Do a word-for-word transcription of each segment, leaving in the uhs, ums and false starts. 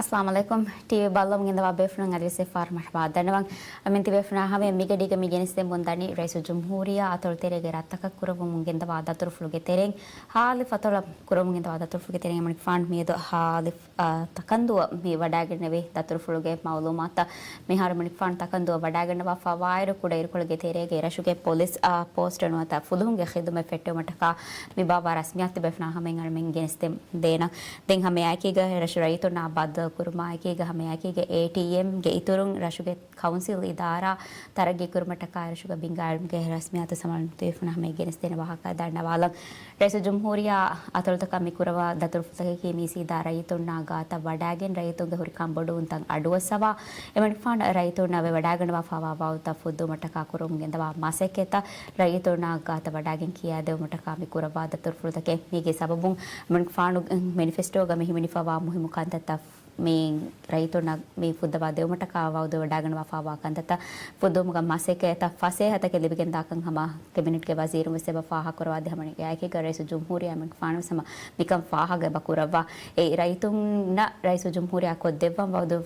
އައްސަލާމު ޢަލައިކުމް. ޓީވީ ބައްލަވަމުން އިންދަވާ ބޭފުޅުން އަދިވެސް އެއްފަހަރު މަރުޙަބާ ދަންނަވަން. މިންތިބޭފުޅާ ހަމަޔަށް މިގަޑީގަ މި ގެނެސްދެމުން ދަނީ ރައީސުލްޖުމްހޫރިއްޔާ އަތޮޅުތެރޭގެ ރަށްތަކަށް ކުރައްވަމުން ގެންދަވާ ދަތުރުފުޅުގެ ތެރެއިން، ހާލިފް އަތޮޅަށް ކުރައްވަމުން ގެންދަވާ ދަތުރުފުޅުގެ ތެރެއިން އެމަނިކުފާނު މިއަދު ހާލިފް، އާ، ތަކަންދޫއަށް މި ވަޑާގެންނެވި ދަތުރުފުޅުގެ މައުލޫމާތުތައް މިހާރު އެމަނިކުފާނު ތަކަންދޫއަށް ވަޑާގަންނަވާފަ ވާއިރު، ކުޑައިރުކޮޅުގެ ތެރޭގެ ރަށުގެ ޕޮލިސް، އާ، ޕޯސްޓު ނުވަތަ ފުލުހުންގެ ޚިދުމަތް ފެއްޓެވުމަށްޓަކާ މި ބާއްވާ ރަސްމިއްޔާތު ބޭފުޅާ ހަމަޔަށް އަޅަމެން ގެނެސްދޭނަން. ދެން ހަމައެކީގަ ރަށު ރައްޔިތުންނާ ބައްދަލުކުރުމާއެކީގަ ހަމައެކީގަ އޭޓީއެމްގެ އިތުރުން ރަށުގެ ކައުންސިލް އިދާރާ ތަރައްގީ ކުރުމަށްޓަކާ ރަށުގަ ބިންގާ އިލްމުގެ ރަސްމިއްޔާތު ސަމާލުން ތިބޭފުޅުން ހަމަޔަށް ގެނެސްދޭނެ ވާހަކަ ދަންނަވާލަން. ރައީސުލްޖުމްހޫރިއްޔާ އަތޮޅުތަކަށް މި ކުރައްވާ ދަތުރުފުޅުތަކަކީ މީސީދާ ރައްޔިތުންނާ ގާތަށް ވަޑާގެން ރައްޔިތުންގެ ހުރި ކަންބޮޑުވުންތައް އަޑުއައްސަވާ، އެމަނިކުފާނު ރައްޔިތުންނާ ވެ ވަޑާގަންނަވާފަވާ ވައުދުތައް ފުއްދުވުމަށްޓަކާ ކުރަމުން ގެންދަވާ މަސައްކަތްތައް ރައްޔިތުންނާ ގާތަށް ވަޑާގެން ކިޔާދެވުމަށްޓަކާ މި ކުރައްވާ ދަތުރުފުޅުތަކެއް. މީގެ ސަބަބުން މެނިފެސްޓޯގަ މި ހިމެނިފަވާ މުހިއްމު ކަންތައްތައް މި ރައްޔިތުންނަށް މި ފުއްދަވާ ދެވުމަށްޓަކާ ވައުދު ވަޑާގަންނަވާފަވާ ކަންތައްތައް ފުއްދުވުމުގަ މަސައްކަތްތައް ފަސޭހަތަކެއް ލިބިގެންދާކަން ހަމަ ކެބިނެޓްގެ ވަޒީރުން ވެސް އެބަ ފާހަގަކުރަވާދި ހަމަ އެއާއެކީގަ ރައީސުލްޖުމްހޫރިއްޔާ އެމަނިކުފާނު ވެސް ހަމަ މިކަން ފާހަގަ އެބަ ކުރައްވާ. އެ ރައްޔިތުންނަށް ރައީސުލްޖުމްހޫރިއްޔާ ކޮށްދެއްވަން ވައުދު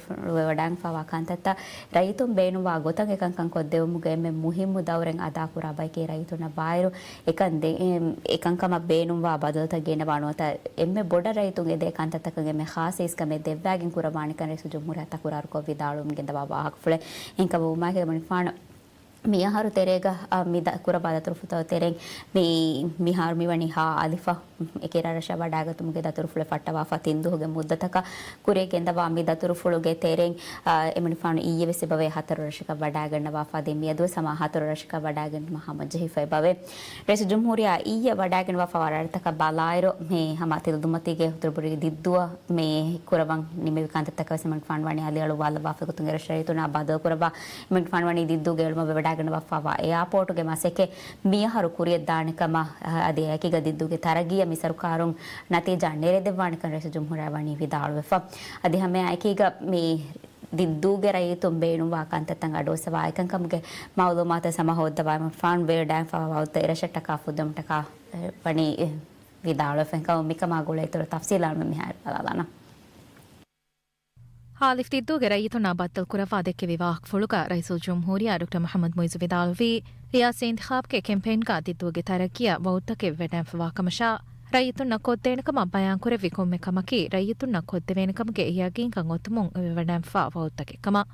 ވަޑާގެންފަވާ ކަންތައްތައް ރައްޔިތުން ބޭނުންވާ ގޮތަށް އެކަންކަން ކޮށްދެވުމުގެ އެންމެ މުހިއްމު ދައުރެއް އަދާކުރާ ބަޔަކީ ރައްޔިތުންނަށް ވާއިރު، އެކަން ދެ-، އެ-، އެކަންކަމަށް ބޭނުންވާ ބަދަލުތައް ގެންނަވާ ނުވަތަ އެންމެ ބޮޑަށް ރައްޔިތުން އެދޭ ކަންތައްތަކަށް އެންމެ ޚާއްސަ އިސްކަމެއް ދެއްވާގެން ކުރައްވާނެކަން ރައީސުލްޖުމްހޫރިއްޔާ ތަކުރާރުކޮށް ވިދާޅުވަމުން ގެންދަވާ ވާހަކަފުޅެއް. އެހެންކަމުން މާކެ އެމަނިކުފާނު މިއަހަރު ތެރޭގަ، އަ، މި ދަ-، ކުރައްވާ ދަތުރުފުޅުތައް ތެރެއިން މި-، މިހާރު މިވަނީ ހާ އަލިފަށް އެކިރާ ރަށަށް ވަޑާގަތުމުގެ ދަތުރުފުޅެއް ފައްޓަވާފަ ތިން ދުވަހުގެ މުއްދަތަކަށް ކުރިއަށް ގެންދަވާ މި ދަތުރުފުޅުގެ ތެރެއިން، އަ، އެމަނިކުފާނު އިއްޔެ ވެސް އެބަވޭ ހަތަރު ރަށަކަށް ވަޑާގަންނަވާފަ. ދެން މިއަދުވެސް ހަމަ ހަތަރު ރަށަކަށް ވަޑާގެން ހަމަޖެހިފަ އެބަވޭ. ރައީސުލްޖުމްހޫރިއްޔާ އިއްޔެ ވަޑާގެންވާފަވާ ރަށްތަކަށް ބަލާއިރު، މި ހަމަ ތިލަދުންމަތީގެ ހުތުރުބުރި ދިއްދޫއަށް މި ކުރައްވަން ނިމިވި ކަންތައްތަކަށް ވެސް އެމަނިކުފާނު ވަނީ އަލިއަޅުއްވާލައްވާފަ ގޮތުން އެރަށު ރައްޔިތުންނާ ބައްދަލުކުރައްވާ. އެމަނިކުފާނު ވަނީ ދިއްދޫގެ އެޅުމަށް ވެވަޑާގަންނަވާފަވާ އެއާޕޯޓުގެ މަސައްކަތް މިއަހަރު ކުރިއަށް ދާނެ ކަމަށް، އަދި އެކީގަ ދިއްދޫގެ ތަރައްގީއަށް މި ސަރުކާރުން ނަތީޖާ ނެރެދެއްވާނެކަން ރައީސުލްޖުމްހޫރިއްޔާ ވަނީ ވިދާޅުވެފަ. އަދި ހަމައެކީގަ މި ދިއްދޫގެ ރައްޔިތުން ބޭނުންވާ ކަންތައްތައް އަޑުއައްސަވާ އެކަންކަމުގެ މައުލޫމާތު ސަމާ ހޯއްދަވާ އެމަނިކުފާނު ވެވަޑާގެންފަވާ ވައުދުތައް އެރަށަށްޓަކާ ފުއްދުވުމަށްޓަކާ ވަނީ ވިދާޅުވެފަ. އެކަމަކު މިކަމާ ގުޅޭ އިތުރު ތަފްސީލާ މިހާރު ބަލާލާނަން. ހާލިފް ދިއްދޫގެ ރައްޔިތުންނާ ބައްދަލުކުރައްވާ ދެއްކެވި ވާހަކަފުޅުގަ ރައީސުލްޖުމްހޫރިއްޔާ ޑޮކްޓަރ މުޙައްމަދު މުޢިއްޒު ވިދާޅުވީ، ރިޔާސީ އިންތިޚާބުގެ ކެމްޕޭންގަ ދިއްދޫގެ ތަރައްގީއަށް ވައުދުތަކެއް ވެވަޑައިގެންފަވާ ކަމަށާ، ރައްޔިތުންނަށް ކޮށްދޭނެ ކަމަށް ބަޔާންކުރެއްވި ކޮންމެ ކަމަކީ، ރައްޔިތުންނަށް ކޮށްދެވޭނެ ކަމުގެ ޔަގީންކަން އޮތުމުން ވެވަޑައިގެންފަވާ ވައުދުތަކެއް ކަމަށް.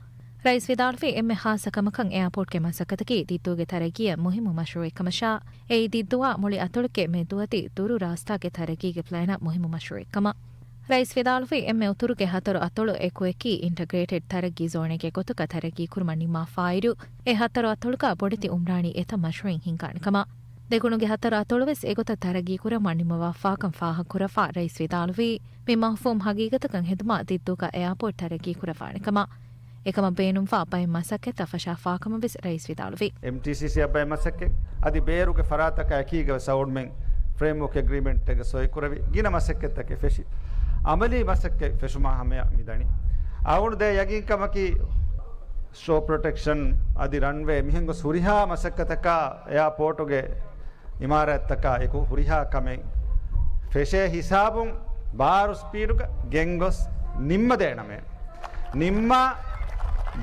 ރައީސް ވިދާޅުވީ، އެންމެ ޚާއްސަ ކަމަކަށް އެއާޕޯޓްގެ މަސައްކަތަކީ ދިއްދޫގެ ތަރައްގީއަށް މުހިއްމު މަޝްރޫއެއް ކަމަށާ، އެއީ ދިއްދޫއާ މުޅި އަތޮޅެއްގެ މެދުއަދި ދުރު ރާސްތާގެ ތަރައްގީގެ ޕްލޭނަށް މުހިއްމު މަޝްރޫއެއް ކަމަށް. ރައީސް ވިދާޅުވީ، އެންމެ އުތުރުގެ ހަތަރު އަތޮޅު އެކުއެކީ އިންޓަގްރޭޓެޑް ތަރައްގީ ޒޯނެއްގެ ގޮތުގަ ތަރައްގީ ކުރުމަށް ނިންމާފާއިރު، އެ ހަތަރު އަތޮޅުގަ ބޮޑެތި އުމްރާނީ އެތައް މަޝްރޫއިން ހިންގާނެ ކަމަށް. ދެކުނުގެ ހަތަރު އަތޮޅު ވެސް އެގޮތަށް ތަރައްގީ ކުރައްވަން ނިންމަވާފާކަން ފާހަގަކުރައްވާ ރައީސް ވިދާޅުވީ، މި މަފްހޫމް ހަގީގަތަކަށް ހެދުމަށް ދިއްދޫގަ އެއާޕޯޓް ތަރައްގީ ކުރައްވާނެ ކަމަށް. އެކަމަށް ބޭނުންވާ ބައެއް މަސައްކަތްތައް ފަށާފާކަމަށް ވެސް ރައީސް ވިދާޅުވި. އެމްޓީސީސީއަށް ބައެއް މަސައްކަތް އަދި ބޭރުގެ ފަރާތަކާ އެކީގަވެސް އަވަންމެން ފްރޭމްވޯކް އެގްރީމެންޓެއްގަ ސޮއިކުރެވި ގިނަ މަސައްކަތްތަކެއް ފެށި، އަމަލީ މަސައްކަތް ފެށުމާ ހަމަޔަށް މިދަނީ. އަވަން ދޭ ޔަގީންކަމަކީ، ޝޯ ޕްރޮޓެކްޝަން އަދި ރަންވޭ މިހެން ގޮސް ހުރިހާ މަސައްކަތަކާ އެއާޕޯޓުގެ އިމާރާތްތަކާ އެކު ހުރިހާ ކަމެއް ފެށޭ ހިސާބުން ބާރު ސްޕީޑުގަ ގެންގޮސް ނިންމަދޭނަމޭ. ނިންމާ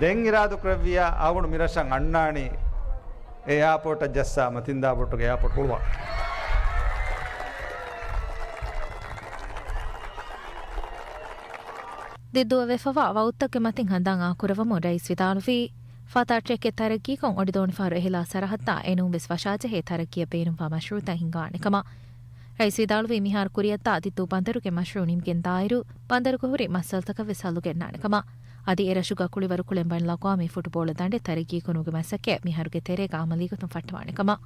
ދެން އިރާދަކުރެއްވިއްޔާ އަވަން މިރަށަށް އަންނާނީ އެ އެއާޕޯޓަށް ޖައްސާ މަތިންދާބޮޓުގެ އެއާޕޯޓް ހުޅުވާ. ދިއްދޫއަށް ވެފަވާ ވައުދުތަކުގެ މަތިން ހަނދާން އާކުރައްވަމުން ރައީސް ވިދާޅުވީ، ފަތާ ޓްރެކެއް ތަރައްގީކޮށް އޮޑިދޯނިފަހަރު އެހިލާ ސަރަހައްދާ އެނޫންވެސް ވަށާޖެހޭ ތަރައްގީއަށް ބޭނުންވާ މަޝްރޫއުތައް ހިންގާނެ ކަމަށް. ރައީސް ވިދާޅުވީ، މިހާރު ކުރިއަށްދާ ދިއްދޫ ބަނދަރުގެ މަޝްރޫއު ނިމިގެން ދާއިރު، ބަނދަރުގަ ހުރި މައްސަލަތަކަށް ވެސް ހައްލު ގެންނާނެ ކަމަށް. އަދި އެރަށުގަ ކުޅިވަރު ކުޅެން ބަނި ލަގާމީ ފުޓުބޯޅަ ދަނޑެއް ތަރައްގީ ކުރުމުގެ މަސައްކަތް މިހާރުގެ ތެރޭގަ އަމަލީގޮތުން ފައްޓަވާނެ ކަމަށް.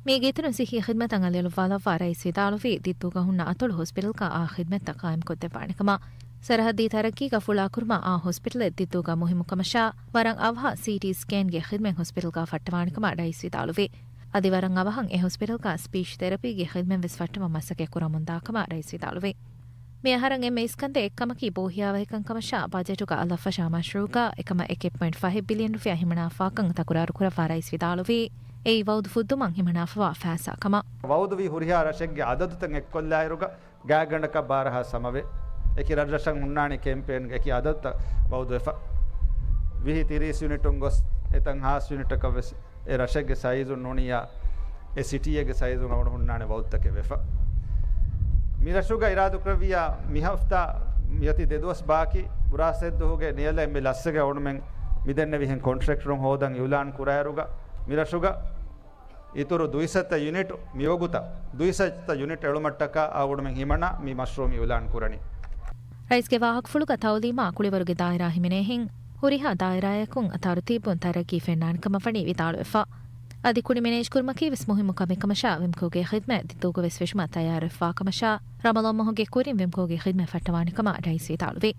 މީގެ އިތުރުން ސިއްހީ ޚިދްމަތަށް އަލިއަޅުއްވާލައްވާ ރައީސް ވިދާޅުވީ، ދިއްދޫގަ ހުންނަ އަތޮޅު ހޮސްޕިޓަލްގަ އާ ޚިދްމަތްތައް ޤާއިމްކޮށްދެއްވާނެ ކަމަށް. ސަރަހައްދީ ތަރައްގީގަ ފުޅާކުރުމަށް އާ ހޮސްޕިޓަލެއް ދިއްދޫގަ މުހިއްމު ކަމަށާ، ވަރަށް އަވަހަށް ސީޓީ ސްކޭންގެ ޚިދްމަތް ހޮސްޕިޓަލްގަ ފައްޓަވާނެ ކަމަށް ރައީސް ވިދާޅުވި. އަދި ވަރަށް އަވަހަށް އެ ހޮސްޕިޓަލްގަ ސްޕީޗް ތެރަޕީގެ ޚިދްމަތް ވެސް ފައްޓަވަން މަސައްކަތް ކުރަމުންދާ ކަމަށް ރައީސް ވިދާޅުވި. މިއަހަރަށް އެންމެ އިސްކަންދޭ އެއްކަމަކީ ބޯހިޔާވަހިކަން ކަމަށާ، ބަޖެޓުގަ އަލަށްފަށާ މަޝްރޫއުގަ އެކަމަށް އެކެއް ޕޮއިންޓް ފަހެއް ބިލިއަން ރުފިޔާ ހިމަނާފާކަން ތަކުރާރު ކުރައްވާ ރައީސް ވިދާޅުވީ، އެއީ ވައުދު ފުއްދުމަށް ހިމަނާފަވާ ފައިސާ ކަމަށް. ވައުދުވި ހުރިހާ ރަށެއްގެ އަދަދުތައް އެއްކޮށްލާއިރުގަ، ގާތްގަނޑަކަށް ބާރަހާ ސަމަވެ، އެކި ރަށްރަށަށް ހުންނާނެ ކެމްޕޭންގެ އެކި އަދަދުތައް ވައުދުވެފަ. ވިހި ތިރީސް ޔުނިޓުން ގޮސް އެތަން ހާސް ޔުނިޓަކަށް ވެސް އެ ރަށެއްގެ ސައިޒުން ނޫނިއްޔާ އެ ސިޓީއެއްގެ ސައިޒުން އަވަން ހުންނާނެ ވައުދުތަކެއް ވެފަ. މި ރަށުގަ އިރާދަކުރެއްވިއްޔާ މި ހަފްތާ މިއޮތީ ދެ ދުވަސް ބާކީ ބުރާސް ދުވަހުގެ ނިޔަލަށް އެންމެ ލައްސަގެ އަވަނުމެން މިދެންނެވިހެން ކޮންޓްރެކްޓަރުން ހޯދަން އިއުލާން ކުރާއިރުގަ މި ރަށުގަ އިތުރު ދުއިސައްތަ ޔުނިޓު މިވަގުތަށް ދުއިސައްތަ ޔުނިޓް އެޅުމަށްޓަކާ އަޅުގަނޑުމެން ހިމަނާ މި މަޝްރޫއު މި އިއުލާން ކުރަނީ. ރައީސްގެ ވާހަކަފުޅުގަ ތައުލީމާ ކުޅިވަރުގެ ދާއިރާ ހިމެނޭހެން ހުރިހާ ދާއިރާއަކުން ތަރުތީބުން ތަރައްގީ ފެންނާނެ ކަމަށް ވަނީ ވިދާޅުވެފަ. އަދި ކުނި މެނޭޖްކުރުމަކީ ވެސް މުހިއްމު ކަމެއްކަމަށާ ވިމްކޯގެ ޚިދްމަތް ދިއްދޫގަ ވެސް ފެށުމަށް ތައްޔާރުވެފަވާ ކަމަށާ ރަމަޟާން މަހުގެ ކުރިން ވިމްކޯގެ ޚިދްމަތް ފައްޓަވާނެ ކަމަށް ރައީސް ވިދާޅުވި.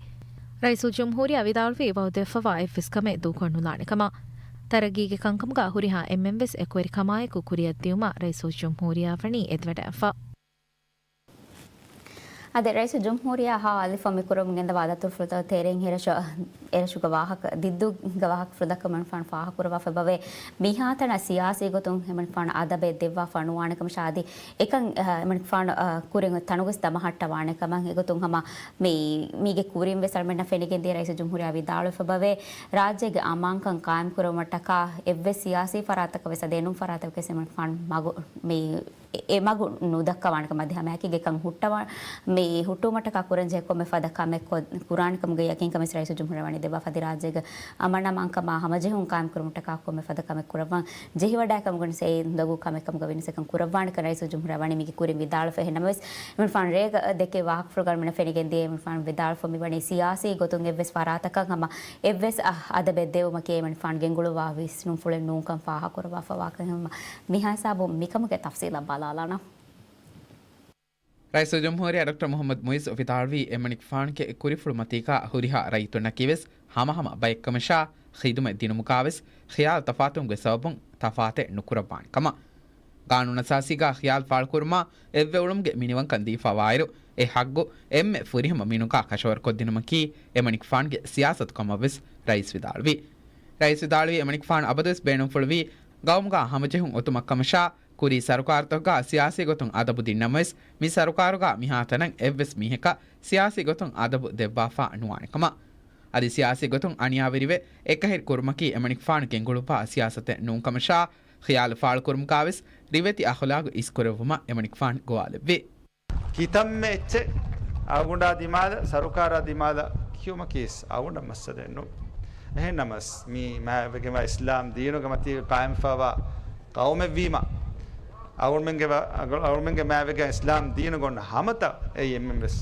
ރައީސުލްޖުމްހޫރިއްޔާ ވިދާޅުވީ ވައުދުވެފަވާ އެއްވެސް ކަމެއް ދޫކޮށް ނުލާނެ ކަމަށް. ތަރައްގީގެ ކަންކަމުގަ ހުރިހާ އެންމެންވެސް އެކުވެރިކަމާއެކު ކުރިއަށް ދިއުމަށް ރައީސުލްޖުމްހޫރިއްޔާ ވަނީ އެދިވަޑައިފަ. އަދި ރައީސުލްޖުމްހޫރިއްޔާ ހާ އަލިފަށް މި ކުރަމުން ގެންދަވާ ދަތުރުފުޅުތައް ތެރެއިން އެރަށު، އެރަށުގަ ވާހަކަ، ދިއްދޫގެ ވާހަކަފުޅު ދައްކަމުން ފާހަގަކުރައްވާފައި ބަވޭ. މިހާތަނަށް ސިޔާސީ ގޮތުން އެމަނިކުފާނު އަދަބެއް ދެއްވާފަ ނުވާނެ ކަމަށާ އަދި އެކަން، އަ، އެމަނިކުފާނު، އަ، ކުރިން ތަނުގަސް ދަމަހައްޓަވާނެ ކަމަށް އެގޮތުން ހަމަ މި، މީގެ ކުރިން ވެސް އަޅުމެންނަށް ފެނިގެންދިޔަ ރައީސުލްޖުމްހޫރިއްޔާ ވިދާޅުވެފަ ބަވޭ. ރާއްޖޭގެ އަމާންކަން ޤާއިމް ކުރުމަށްޓަކާ އެއްވެސް ސިޔާސީ ފަރާތަކަށް ވެސް އަދި އެނޫން ފަރާތަކަށް ވެސް އެމަނިކުފާނު މަގު، މި އެ، އެ މަގު ނުދައްކަވާނެ ކަމަށް އަދި ހަމައެކީގަ އެކަން ހުއްޓަވާ، މި ހުއްޓުވުމަށްޓަކާ ކުރަންޖެހޭ ކޮންމެ ފަދަ ކަމެއް ކޮ، ކުރާނެ ކަމުގެ ޔަޤީންކަން ވެސް ރައީސުލްޖުމްހޫރިއްޔާ ވަނީ ދެއްވާފަ އަދި ރާއްޖޭގެ އަމަން އަމާންކަމާ ހަމަޖެހުން ޤާއިމް ކުރުމަށްޓަކާ ކޮންމެ ފަދަ ކަމެއް ކުރައްވަން ޖެހިވަޑައި ކަމުގަ ވެސް އެ އުނދަގޫ ކަމެއް ކަމުގަ ވިނަސް އެކަން ކުރައްވާނެ ކަން ރައީސުލްޖުމްހޫރިއްޔާ ވަނީ މީގެ ކުރިން ވިދާޅުވެފަ. އެހެންނަމަވެސް އެމަނިކުފާނު ރޭގަ ދެކޭ ވާހަކަފުޅުގަ އަޅުމެންނަށް ފެނިގެންދިޔަ އެމަނިކުފާނު ވިދާޅުވެފަ މިވަނީ ސިޔާސީ ގޮތުން އެއްވެސް ފަރާތަކަށް ހަމަ އެއްވެސް އަ، އަދަބެއް ދެއްވުމަކީ އެމަނިކުފާނު ގެންގުޅުއްވާ ވިސްނުންފުޅެއް ނޫންކަން ފާހަގަކުރައްވާފަ ވާކަން ހަމަ މިހާ ހިސާބުން މިކަމުގެ ތަފްސީލަށް ބަލާލާނަން. ރައީސުލްޖުމްހޫރިއްޔާ ޑޮކްޓަރ މުޙައްމަދު މުޢިއްޒު ވިދާޅުވީ އެމަނިކުފާނުގެ ކުރިފުޅުމަތީގަ ހުރިހާ ރައްޔިތުންނަކީ ވެސް ހަމަހަމަ ބައެއްކަމަށާ ޚިދުމަތް ދިނުމުގަ ވެސް ޚިޔާލު ތަފާތުވުމުގެ ސަބަބުން ތަފާތެއް ނުކުރައްވާނެ ކަމަށް. ގާނޫނުއަސާސީގަ ޚިޔާލު ފާޅުކުރުމާ އެއްވެ އުޅުމުގެ މިނިވަންކަން ދީފަވާއިރު، އެ ހައްގު އެންމެ ފުރިހަމަ މީނުގަ ކަށަވަރުކޮށްދިނުމަކީ އެމަނިކުފާނުގެ ސިޔާސަތު ކަމަށް ވެސް ރައީސް ވިދާޅުވި. ރައީސް ވިދާޅުވީ އެމަނިކުފާނު އަބަދުވެސް ބޭނުންފުޅުވީ ގައުމުގަ ހަމަޖެހުން އޮތުމަށްކަމަށާ، ކުރީ ސަރުކާރުތަކުގަ ސިޔާސީ ގޮތުން އަދަބު ދިންނަމަވެސް، މި ސަރުކާރުގަ މިހާތަނަށް އެއްވެސް މީހަކަށް ސިޔާސީ ގޮތުން އަދަބު ދެއްވާފަ ނުވާނެ ކަމަށް. އަދި ސިޔާސީ ގޮތުން އަނިޔާވެރިވެ އެކަހެރި ކުރުމަކީ އެމަނިކުފާނު ގެންގުޅުއްވާ ސިޔާސަތެއް ނޫންކަމަށާ، ޚިޔާލު ފާޅުކުރުމުގަވެސް ރިވެތި އަޚުލާގު އިސްކުރެއްވުމަށް އެމަނިކުފާނު ގޮވާލެއްވި. ކިތަންމެ އެއްޗެއް އަޅުގަނޑާ ދިމާލަށް، ސަރުކާރާ ދިމާލަށް ކިޔުމަކީސް އަޅުގަނޑަށް މައްސަލައެއް ނޫން. އެހެންނަމަސް، މި މާތްވެގެންވާ އިސްލާމް ދީނުގެ މަތީގަ ޤާއިމްފަވާ ޤައުމެއްވީމަ، އަޅުގަނޑުމެންގެ ވަ، އަޅުގަނޑުމެންގެ މާތްވެގެން އިސްލާމް ދީނުގަ އޮންނަ ހަމަތައް އެއީ އެންމެންވެސް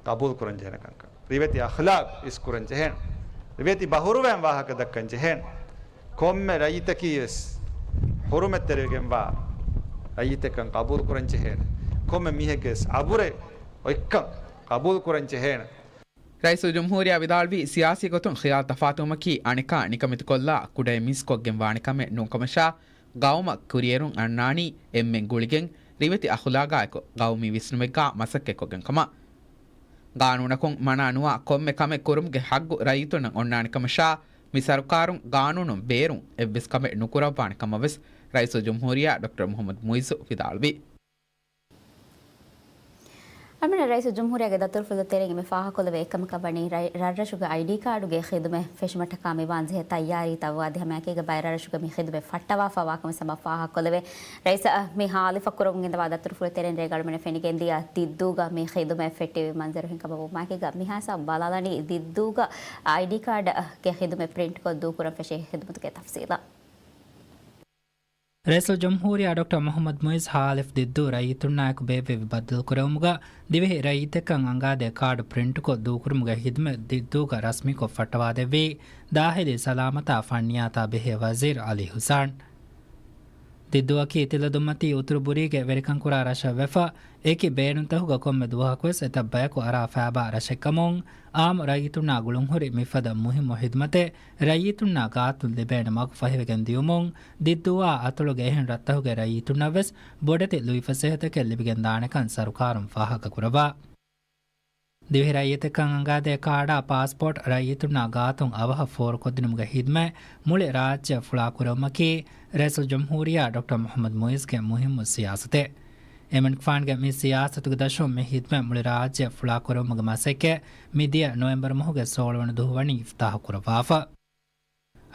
ޤަބޫލު ކުރަން ޖެހޭނެ ކަންކަން. ރިވެތި އަޚްލާޤް އިސްކުރަން ޖެހޭނެ. ރިވެތި ބަހުރުވައިން ވާހަކަ ދައްކަން ޖެހޭނެ. ކޮންމެ ރައްޔިތަކީ ވެސް ޙުރުމަތްތެރިވެގެންވާ ރައްޔިތެއްކަން ޤަބޫލު ކުރަން ޖެހޭނެ. ކޮންމެ މީހެއްގެ ވެސް އަބުރެއް އޮތްކަން ޤަބޫލު ކުރަން ޖެހޭނެ. ރައީސުލްޖުމްހޫރިއްޔާ ވިދާޅުވީ، ސިޔާސީ ގޮތުން ޚިޔާލު ތަފާތުވުމަކީ އަނެކާ ނިކަމެތިކޮށްލާ ކުޑައި މީސްކޮށްގެން ވާނެ ކަމެއް ނޫންކަމަށާ، ގައުމަށް ކުރިއެރުން އަންނާނީ އެންމެން ގުޅިގެން ރިވެތި އަޚުލާގާއެކު ގައުމީ ވިސްނުމެއްގާ މަސައްކަތްކޮށްގެން ކަމަށް. ގާނޫނަކުން މަނާ ނުވާ ކޮންމެ ކަމެއް ކުރުމުގެ ހައްގު ރައްޔިތުންނަށް އޮންނާނެ ކަމަށާ، މި ސަރުކާރުން ގާނޫނުން ބޭރުން އެއްވެސް ކަމެއް ނުކުރައްވާނެ ކަމަށް ވެސް ރައީސުލްޖުމްހޫރިއްޔާ ޑޮކްޓަރ މުޙައްމަދު މުޢިއްޒު ވިދާޅުވި. އަޅުމެންނަށް ރައީސުލްޖުމްހޫރިއްޔާގެ ދަތުރުފުޅުތައް ތެރެއިން އެންމެ ފާހަގަކޮށްލެވޭ އެއްކަމަކަށް ވަނީ ރަ، ރަށްރަށުގެ އައިޑީ ކާޑުގެ ޚިދުމަތް ފެށުމަށްޓަކާ މިވާންޖެހޭ ތައްޔާރީތައް އަދި ހަމައެކީގަ ބައެއް ރަށްރަށުގަ މި ޚިދުމަތް ފައްޓަވާފަ ވާކަމަށް ސަމާ ފާހަގަކޮށްލެވޭ. ރައީސް މި ހާލިފަ ކުރަމުން ގެންދަވާ ދަތުރުފުޅު ތެރެއިން ރޭގަ އަޅުމެންނަށް ފެނިގެންދިޔަ ދިއްދޫގަ މި ޚިދުމަތް ފެއްޓެވި މަންޒަރު ހިނގަމަވުމާއެކީގަ މިހާ ސަމާ ބަލާލަނީ ދިއްދޫގަ އައިޑީ ކާޑުގެ ޚިދުމަތް ޕްރިންޓްކޮށް ދޫކުރަން ފެށި ޚިދުމަތުގެ ތަފްސީލަށް. ރައީސުލްޖުމްހޫރިއްޔާ ޑޮކްޓަރ މުޙައްމަދު މުޢިއްޒު ހާލިފް ދިއްދޫ ރައްޔިތުންނާއެކު ބޭއްވެވި ބައްދަލުކުރެވުމުގަ، ދިވެހި ރައްޔިތެއްކަން އަނގާދޭ ކާޑު ޕްރިންޓްކޮށް ދޫކުރުމުގެ ޚިދުމަތް ދިއްދޫގަ ރަސްމީކޮށް ފައްޓަވާދެއްވީ، ދާޚިލީ ސަލާމަތާ ފަންނިޔާތާ ބެހޭ ވަޒީރު ޢަލީ ޙުސައިން. ދިއްދޫއަކީ ތިލަދުންމަތީ އުތުރު ބުރީގެ ވެރިކަންކުރާ ރަށެއް ވެފަ، އެކި ބޭނުންތަކުގަ ކޮންމެ ދުވަހަކުވެސް އެތައް ބަޔަކު އަރާ ފައިބާ ރަށެއްކަމުން، އާއްމު ރައްޔިތުންނާ ގުޅުންހުރި މިފަދަ މުހިއްމު ޚިދުމަތެއް ރައްޔިތުންނާ ގާތުން ލިބޭނެ މަގު ފަހިވެގެން ދިޔުމުން، ދިއްދޫއާ އަތޮޅުގެ އެހެން ރަށްތަކުގެ ރައްޔިތުންނަށްވެސް ބޮޑެތި ލުއިފަސޭހަތަކެއް ލިބިގެންދާނެކަން ސަރުކާރުން ފާހަގަކުރައްވާ. ދިވެހި ރައްޔިތެއްކަން އަނގާދޭ ކާޑާ ޕާސްޕޯޓް ރައްޔިތުންނާ ގާތުން އަވަހަށް ފޯރުކޮށްދިނުމުގެ ޚިދުމަތް މުޅި ރާއްޖެއަށް ފުޅާކުރެވުމަކީ، ރައީސުލްޖުމްހޫރިއްޔާ ޑޮކްޓަރ މުޙައްމަދު މުޢިއްޒުގެ މުހިއްމު ސިޔާސަތެއް. އެމަނިކުފާނުގެ މި ސިޔާސަތުގެ ދަށުން މި ހިދްމަތް މުޅި ރާއްޖެ ފުޅާކުރެވުމުގެ މަސައްކަތް މިދިޔަ ނޮވެމްބަރު މަހުގެ ސޯޅަ ވަނަ ދުވަހު ވަނީ އިފްތާހު ކުރައްވާފަ.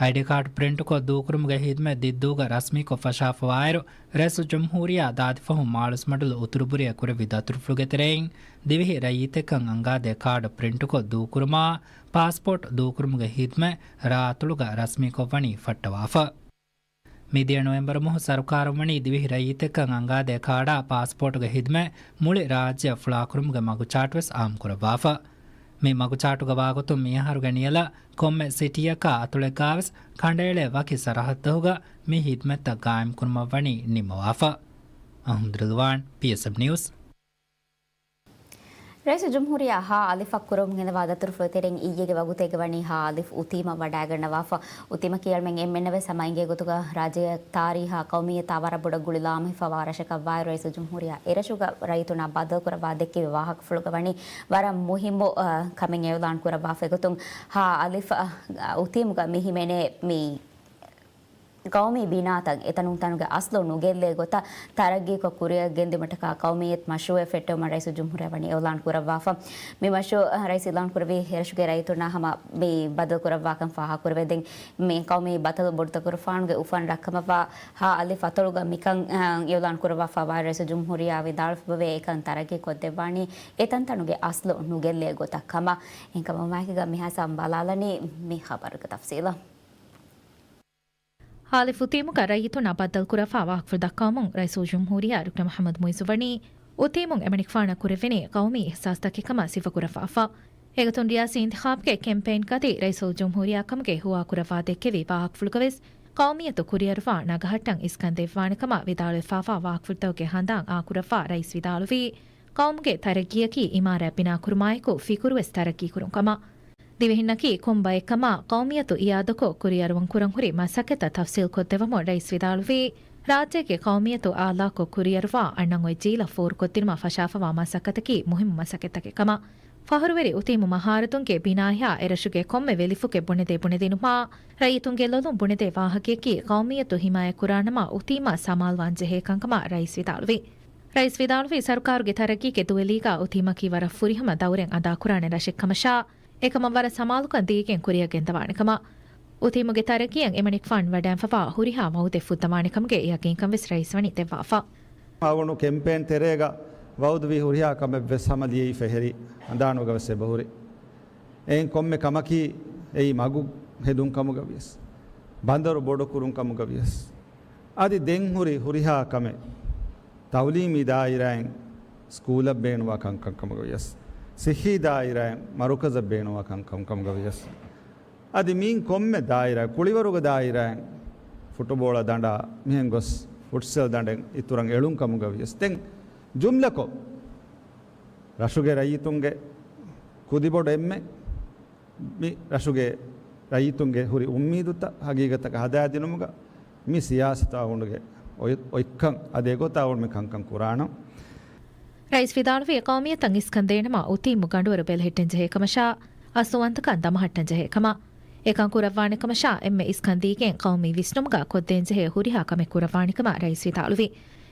އައިޑީ ކާޑު ޕްރިންޓުކޮށް ދޫކުރުމުގެ ހިދްމަތް ދިއްދޫގަ ރަސްމީކޮށް ފަށާފަވާއިރު، ރައީސުލްޖުމްހޫރިއްޔާ ދާދިފަހުން މާޅޮސްމަޑުލު އުތުރުބުރިއަށް ކުރެއްވި ދަތުރުފުޅުގެ ތެރެއިން، ދިވެހި ރައްޔިތެއްކަން އަންގާދޭ ކާޑު ޕްރިންޓުކޮށް ދޫކުރުމާ، ޕާސްޕޯޓް ދޫކުރުމުގެ ހިދްމަތް ރާއަތޮޅުގަ ރަސްމީކޮށްވަނީ ފައްޓަވާފަ. މިދިޔަ ނޮވެމްބަރު މަހު ސަރުކާރުން ވަނީ ދިވެހި ރައްޔިތެއްކަން އަންގާދޭ ކާޑާ ޕާސްޕޯޓުގެ ހިދްމަތް މުޅި ރާއްޖެއަށް ފުޅާކުރުމުގެ މަގުޗާޓުވެސް އާއްމުކުރައްވާފަ. މި މަގުޗާޓުގަ ވާގޮތުން މިއަހަރުގެ ނިޔަލަށް ކޮންމެ ސިޓީއަކާ އަތޮޅެއްގާވެސް ކަނޑައެޅޭ ވަކި ސަރަހައްދަހުގަ މި ހިދްމަތްތައް ގާއިމްކުރުމަށްވަނީ ނިންމަވާފަ. އަހުމަދު ރިލްވާން، ޕީއެސްއެމް ނިއުސް. ރައީސުލްޖުމްހޫރިއްޔާ ހާ އަލިފަށް ކުރެވުމުން ގެންދަވާ ދަތުރުފުޅު ތެރެއިން އިއްޔެގެ ވަގުތެއްގަ ވަނީ ހާ އަލިފް އުތީމަށް ވަޑައިގަންނަވާފަ. އުތީމަކީ އަޅުމެން އެންމެންނަށް ވެސް ހަމަ އިނގޭ ގޮތުގަ ރާއްޖޭގެ ތާރީހާ ޤައުމިއްޔަތާ ވަރަށް ބޮޑަށް ގުޅި ލާމެހިފަވާ ރަށަކަށްވާއިރު ރައީސުލްޖުމްހޫރިއްޔާ އެރަށުގަ ރައްޔިތުންނާ ބައްދަލުކުރައްވާ ދެއްކެވި ވާހަކަފުޅުގަ ވަނީ ވަރަށް މުހިއްމު، އަ، ކަމެއް އިޢުލާން ކުރައްވާފަ. އެގޮތުން ހާ އަލިފް، އަ، އުތީމުގަ މި ހިމެނޭ މި ޤައުމީ ބިނާތައް އެތަނުން ތަނުގެ އަސްލު ނުގެއްލޭ ގޮތަށް ތަރައްގީކޮށް ކުރިއަށް ގެންދިއުމަށްޓަކާ ޤައުމިއްޔަތު މަޝްރޫޢެއް ފެއްޓެވުމަށް ރައީސުލްޖުމްހޫރިއްޔާ ވަނީ އިޢުލާން ކުރައްވާފަ. މި މަޝްރޫޢު ރައީސް އިޢުލާން ކުރެއްވީ އެރަށުގެ ރައްޔިތުންނާ ހަމަ މި ބައްދަލުކުރައްވާކަން ފާހަގަކުރެވޭ. ދެން މި ޤައުމީ ބައްދަލު ބޮޑުތަކުރުފާނުގެ އުފަން ރައްކަމަށްވާ ހާ އަލިފް އަތޮޅުގަ މިކަން، އަ، އިޢުލާން ކުރައްވާފަ ވާ ރައީސުލްޖުމްހޫރިއްޔާ ވިދާޅުވެފައިވޭ އެކަން ތަރައްގީ ކޮށްދެއްވާނީ އެތަންތަނުގެ އަސްލު ނުގެއްލޭ ގޮތަށް ކަމަށް. އެހެންކަމުން މާއެކުގަ މިހާތަން ބަލާލަނީ މި ޚަބަރުގެ ތަފްސީލަށް. ހާ އަލިފް އުތީމުގަ ރައްޔިތުންނާ ބައްދަލުކުރައްވާ ވާހަކަފުޅު ދައްކަވަމުން ރައީސުލްޖުމްހޫރިއްޔާ ޑޮކްޓަރ މުޙައްމަދު މުޢިއްޒު ވަނީ، އުތީމުން އެމަނިކުފާނަށް ކުރެވެނީ ޤައުމީ އިޙްސާސްތަކެއް ކަމަށް ސިފަކުރައްވާފަ. އެގޮތުން ރިޔާސީ އިންތިޚާބުގެ ކެމްޕެއިންގަ އަދި ރައީސުލްޖުމްހޫރިއްޔާ ކަމުގެ ހުވާކުރައްވާ ދެއްކެވި ވާހަކަފުޅުގަވެސް ޤައުމިއްޔަތު ކުރިއަރުވާ ނަގަހައްޓަން އިސްކަން ދެއްވާނެ ކަމަށް ވިދާޅުވެފައިވާ ވާހަކަފުޅުތަކުގެ ހަނދާން އާކުރައްވާ ރައީސް ވިދާޅުވީ، ޤައުމުގެ ތަރައްގީއަކީ އިމާރާތް ބިނާކުރުމާއެކު ފިކުރުވެސް ތަރައްގީކުރުން ކަމަށް. ދިވެހިންނަކީ ކޮން ބައެއްކަމާ ޤައުމިއްޔަތު އިއާދަކޮށް ކުރިއަރުވަން ކުރަން ހުރި މަސައްކަތްތައް ތަފްސީލްކޮށްދެއްވަމުން ރައީސް ވިދާޅުވީ، ރާއްޖޭގެ ޤައުމިއްޔަތު އާލާކޮށް ކުރިއަރުވާ އަންނަން އޮތް ޖީލަށް ފޯރުކޮށްދިނުމަށް ފަށާފަވާ މަސައްކަތަކީ މުހިއްމު މަސައްކަތްތަކެއް ކަމަށް. ފަހުރުވެރި އުތީމު މަހާރަދުންގެ ބިނާއެއްހާ އެރަށުގެ ކޮންމެ ވެލިފުކެއް ބުނެދޭ ބުނެދިނުމާ، ރައްޔިތުންގެ ލޮލުން ބުނެދޭ ވާހަކަޔަކީ ޤައުމިއްޔަތު ހިމާޔަތްކުރާނަމަ އުތީމާ ސަމާލުވާންޖެހޭ ކަންކަމަށް ރައީސް ވިދާޅުވި. ރައީސް ވިދާޅުވީ، ސަރުކާރުގެ ތަރައްގީގެ ދުވެލީގަ އުތީމަކީ ވަރަށް ފުރިހަމަ ދައުރެއް އަދާކުރާނެ ރަށެއް ކަމަށާ، އެކަމަށް ވަރަށް ސަމާލުކަން ދީގެން ކުރިއަށް ގެންދަވާނެ ކަމަށް. އުތީމުގެ ތަރައްގީއަށް އެމަނިކުފާން ވަޑައިންފަވާ ހުރިހާ ވައުދެއް ފުއްދަވާނެ ކަމުގެ ޔަގީންކަން ވެސް ރައީސް ވަނީ ދެއްވާފަ. އަޅުގަނޑު ކެމްޕޭން ތެރޭގަ ވައުދުވި ހުރިހާ ކަމެއް ވެސް ހަމަ ލިޔެވިފަ ހެރި ހަނދާނުގަ ވެސް އެބަހުރި. އެއިން ކޮންމެ ކަމަކީ އެއީ މަގު ހެދުން ކަމުގަ ވިޔަސް، ބަނދަރު ބޮޑު ކުރުން ކަމުގަ ވިޔަސް، އަދި ދެން ހުރި ހުރިހާ ކަމެއް ތައުލީމީ ދާއިރާއިން ސްކޫލަށް ބޭނުންވާ ކަންކަން ކަމުގަ ވިޔަސް، ޞިއްޙީ ދާއިރާއިން މަރުކަޒަށް ބޭނުންވާ ކަންކަން ކަމުގަ ވިޔަސް، އަދި މިއިން ކޮންމެ ދާއިރާ، ކުޅިވަރުގެ ދާއިރާއިން ފުޓުބޯޅަ ދަނޑާ މިހެން ގޮސް ފުޓްސަލް ދަނޑެއް އިތުރަށް އެޅުން ކަމުގަ ވިޔަސް، ދެން ޖުމްލަކޮށް ރަށުގެ ރައްޔިތުންގެ ކުދިބޮޑު އެންމެ މި ރަށުގެ ރައްޔިތުންގެ ހުރި އުއްމީދުތައް ހަގީގަތަކަށް ހަދާދިނުމުގަ މި ސިޔާސަތާ އަޅުގަނޑުގެ އޮތް، އޮތްކަން އަދި އެގޮތާ އަޅުގަނޑު މި ކަންކަން ކުރާނަން. ރައީސް ވިދާޅުވީ، ޤައުމިއްޔަތަށް އިސްކަން ދޭނަމަ އުތީމު ގަނޑުވަރު ބެލެހެއްޓެން ޖެހޭ ކަމަށާ، އަސްލުވަންތަކަން ދަމަހައްޓަން ޖެހޭ ކަމަށް. އެކަން ކުރައްވާނެ ކަމަށާ، އެންމެ އިސްކަން ދީގެން ޤައުމީ ވިސްނުމުގަ ކޮށްދޭންޖެހޭ ހުރިހާ ކަމެއް ކުރައްވާނެ ކަމަށް ރައީސް ވިދާޅުވި.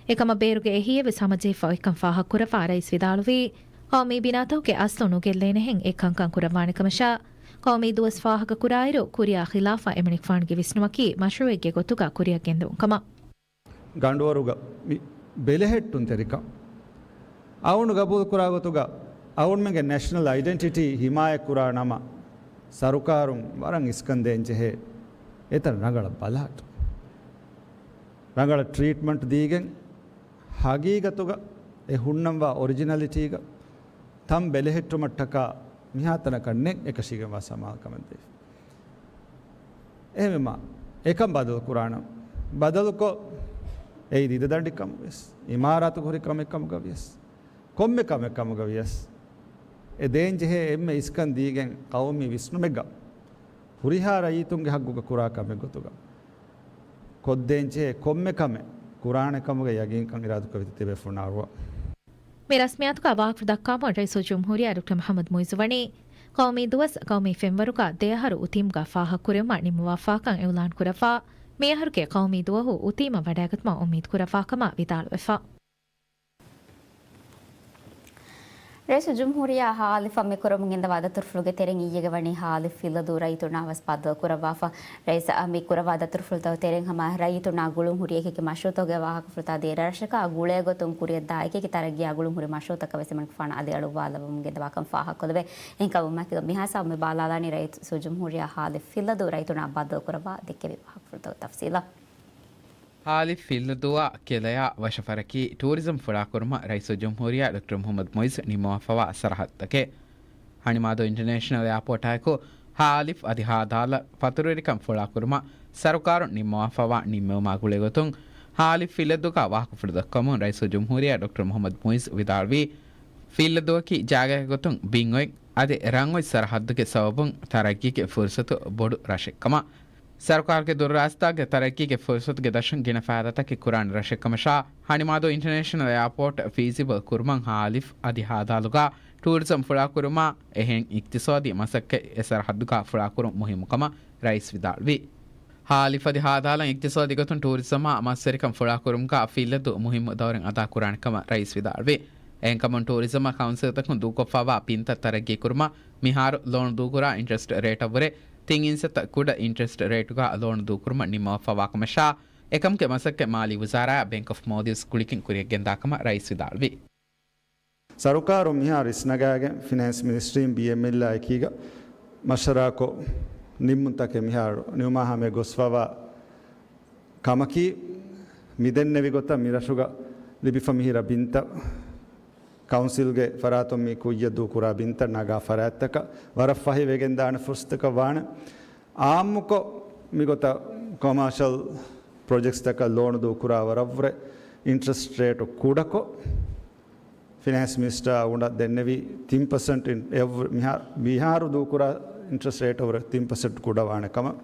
އެކަމަށް ބޭރުގެ އެހީއެއް ވެސް ހަމަޖެހިފަ އޮތްކަން ފާހަގަކުރައްވާ ރައީސް ވިދާޅުވީ، ޤައުމީ ބިނާތަކުގެ އަސްލު ނުގެއްލޭނެހެން އެ ކަންކަން ކުރައްވާނެ ކަމަށާ، ޤައުމީ ދުވަސް ފާހަގަކުރާއިރު، ކުރިއާ ޚިލާފަށް އެމަނިކުފާނުގެ ވިސްނުމަކީ މަޝްރޫޢެއްގެ ގޮތުގަ ކުރިއަށް ގެންދެވުން ކަމަށް. ގަނޑުވަރުގަ މި ބެލެހެއްޓުންތެރިކަން އަޅުގަނޑު ގަބޫލުކުރާ ގޮތުގަ، އަޅުގަނޑުމެންގެ ނޭޝަނަލް އައިޑެންޓިޓީ ހިމާޔަތްކުރާ ނަމަ، ސަރުކާރުން ވަރަށް އިސްކަން ދޭން ޖެހޭ އެތައް ރަނގަޅަށް ބަލަހައްޓަން. ރަނގަޅަށް ޓްރީޓްމަންޓް ދީގެން، ހަގީގަތުގަ އެ ހުންނަންވާ އޮރިޖިނަލިޓީގަ ތަން ބެލެހެއްޓުމަށްޓަކާ މިހާތަނަކަށް ނެތް އެކަށީގެންވާ ސަމާލުކަމެއް ދޭ. އެހެންވީމަ، އެކަން ބަދަލު ކުރާނަން. ބަދަލުކޮށް، އެއީ ދިދަ ދަނޑިކަން ވެސް، އިމާރާތުގަ ހުރި ކަމެއް ކަމުގަ ވިޔަސް، ކޮންމެ ކަމެއް ކަމުގަ ވިޔަސް، އެ ދޭން ޖެހޭ އެންމެ އިސްކަން ދީގެން ޤައުމީ ވިސްނުމެއްގަ، ހުރިހާ ރައްޔިތުންގެ ހައްގުގަ ކުރާ ކަމެއް ގޮތުގަ، ކޮށްދޭން ޖެހޭ ކޮންމެ ކަމެއް ކުރާނެ ކަމުގެ ޔަގީންކަން އިރާދަކުރެވި ތިބޭފުޅުންނަށް އަރުވާ. މި ރަސްމިއްޔާތުގަ ވާހަކަފުޅު ދައްކާމުން ރައީސުލްޖުމްހޫރިއްޔާ ޑޮކްޓަރ މުޙައްމަދު މުޢިއްޒު ވަނީ، ޤައުމީ ދުވަސް ޤައުމީ ފެންވަރުގަ ދެއަހަރު އުތީމުގަ ފާހަގަކުރެވުމަށް ނިންމަވާފާކަން އިޢުލާން ކުރައްވާ، މިއަހަރުގެ ޤައުމީ ދުވަހު އުތީމަށް ވަޑައިގަތުމަށް އުއްމީދު ކުރައްވާ ކަމަށް ވިދާޅުވެފަ. ރައީސުލްޖުމްހޫރިއްޔާ ހާލިފަށް މި ކުރަމުން ގެންދަވާ ދަތުރުފުޅުގެ ތެރެއިން އިއްޔެގެ ވަނީ ހާލިފް ފިއްލަދޫ ރައްޔިތުންނާ ވެސް ބައްދަލު ކުރައްވާފަ. ރައީސް މި ކުރައްވާ ދަތުރުފުޅުތައް ތެރެއިން ހަމަ ރައްޔިތުންނާ ގުޅުން ހުރި އެކިއެކި މަޝްރޫއުތަކުގެ ވާހަކަފުޅުތައް ދިވެހިރަށަކާ ގުޅޭގޮތުން ކުރިއަށްދާ އެކިއެކި ތަރައްގީއާ ގުޅުން ހުރި މަޝްރޫއުތަކަށް ވެސް އެމަނިކުފާނު އަލިއަޅުއްވާލައްވަމުން ގެންދަވާކަން ފާހަގަކޮށްލެވޭ. އެހެންކަމުން މައިގަނޑު މިހާ ސަބަބުން މި ބާލާލާނީ ރައީސުލްޖުމްހޫރިއްޔާ ހާލިފް ފިއްލަދޫ ރައްޔިތުންނާ ބައްދަލު ކުރައްވާ ދެއްކެވި ވާހަކަފުޅުތައް ތަފްސީލަށް. ހާލިފް ފިއްލަދޫއާ ކެލަޔާ ވަށަފަރަކީ ޓޫރިޒަމް ފުޅާކުރުމަށް ރައީސުލްޖުމްހޫރިއްޔާ ޑޮކްޓަރ މުޙައްމަދު މުޢިއްޒު ނިންމަވާފަވާ ސަރަހައްދުތަކެއް. ހަނިމާދޫ އިންޓަރނޭޝަނަލް އެއާޕޯޓާއެކު ހާލިފް އަދި ހާދާލަށް ފަތުރުވެރިކަން ފުޅާކުރުމަށް ސަރުކާރުން ނިންމަވާފަވާ ނިންމެވުމާ ގުޅޭގޮތުން، ހާލިފް ފިއްލަދޫގަ ވާހަކަފުޅު ދައްކަމުން ރައީސުލްޖުމްހޫރިއްޔާ ޑޮކްޓަރ މުޙައްމަދު މުޢިއްޒު ވިދާޅުވީ، ފިއްލަދޫއަކީ ޖާގައެއް ގޮތުން ބިން އޮތް އަދި ރަން އޮތް ސަރަހައްދުގެ ސަބަބުން ތަރައްގީގެ ފުރުސަތު ބޮޑު ރަށެއްކަމަށް. ސަރުކާރުގެ ދުރުރާސްތާގެ ތަރައްގީގެ ފުރުސަތުގެ ދަށުން ގިނަ ފައިދާތަކެއް ކުރާނެ ރަށެއްކަމަށާ، ހަނިމާދޫ އިންޓަރނޭޝަނަލް އެއާޕޯޓް ފީޒިބަލް ކުރުމަށް ހާލިފް އަދި ހާދާލުގަ ޓޫރިޒަމް ފުޅާކުރުމާ އެހެން އިޤްތިޞާދީ މަސައްކަތް އެ ސަރަހައްދުގަ ފުޅާކުރުން މުހިއްމުކަމަށް ރައީސް ވިދާޅުވި. ހާލިފް އަދި ހާދާލަށް އިޤްތިޞާދީ ގޮތުން ޓޫރިޒަމާ މަސްވެރިކަން ފުޅާކުރުމުގަ ފިއްލަދޫ މުހިއްމު ދައުރެއް އަދާކުރާނެ ކަމަށް ރައީސް ވިދާޅުވި. އެހެންކަމުން ޓޫރިޒަމާ ކައުންސިލްތަކުން ދޫކޮށްފައިވާ ބިންތައް ތަރައްގީކުރުމަށް މިހާރު ލޯނު ދޫކުރާ އިންޓްރެސްޓް ރޭޓަށްވުރެ ތިން އިންސައްތަ ކުޑަ އިންޓްރެސްޓް ރޭޓުގަ ލޯނު ދޫކުރުމަށް ނިންމަވާފައިވާކަމަށާ، އެކަމުގެ މަސައްކަތް މާލީ ވުޒާރާއާ ބޭންކް އޮފް މޯލްޑިވްސް ގުޅިގެން ކުރިއަށްގެންދާކަމަށް ރައީސް ވިދާޅުވި. ސަރުކާރުން މިހާރު އިސްނަގާގެން ފިނޭންސް މިނިސްޓްރީން ބީއެމްއެލްއާ އެކީގަ މަޝްވަރާކޮށް ނިންމުންތަކެއް މިހާރު ނިމުމާ ހަމަޔަށް ގޮސްފަވާ ކަމަކީ، މިދެންނެވި ގޮތަށް މިރަށުގަ ލިބިފަ މިހިރަ ބިންތައް، ކައުންސިލްގެ ފަރާތުން މި ކުއްޔަށް ދޫކުރާ ބިންތައް ނަގާ ފަރާތްތަކަށް ވަރަށް ފަހި ވެގެންދާނެ ފުރުސަތަކަށް ވާނެ. އާއްމުކޮށް މިގޮތަށް ކޮމާޝަލް ޕްރޮޖެކްޓްސްތަކަށް ލޯނު ދޫކުރާ ވަރަށްވުރެ އިންޓްރެސްޓް ރޭޓު ކުޑަކޮށް، ފިނޭންސް މިނިސްޓަރ އަޅުގަނޑަށް ދެންނެވި ތިން ޕަސެންޓް އިން-، އެއްވުރެ މިހާ-، މިހާރު ދޫކުރާ އިންޓްރެސްޓް ރޭޓަށް ވުރެ ތިން ޕަސެންޓް ކުޑަވާނެ ކަމަށް.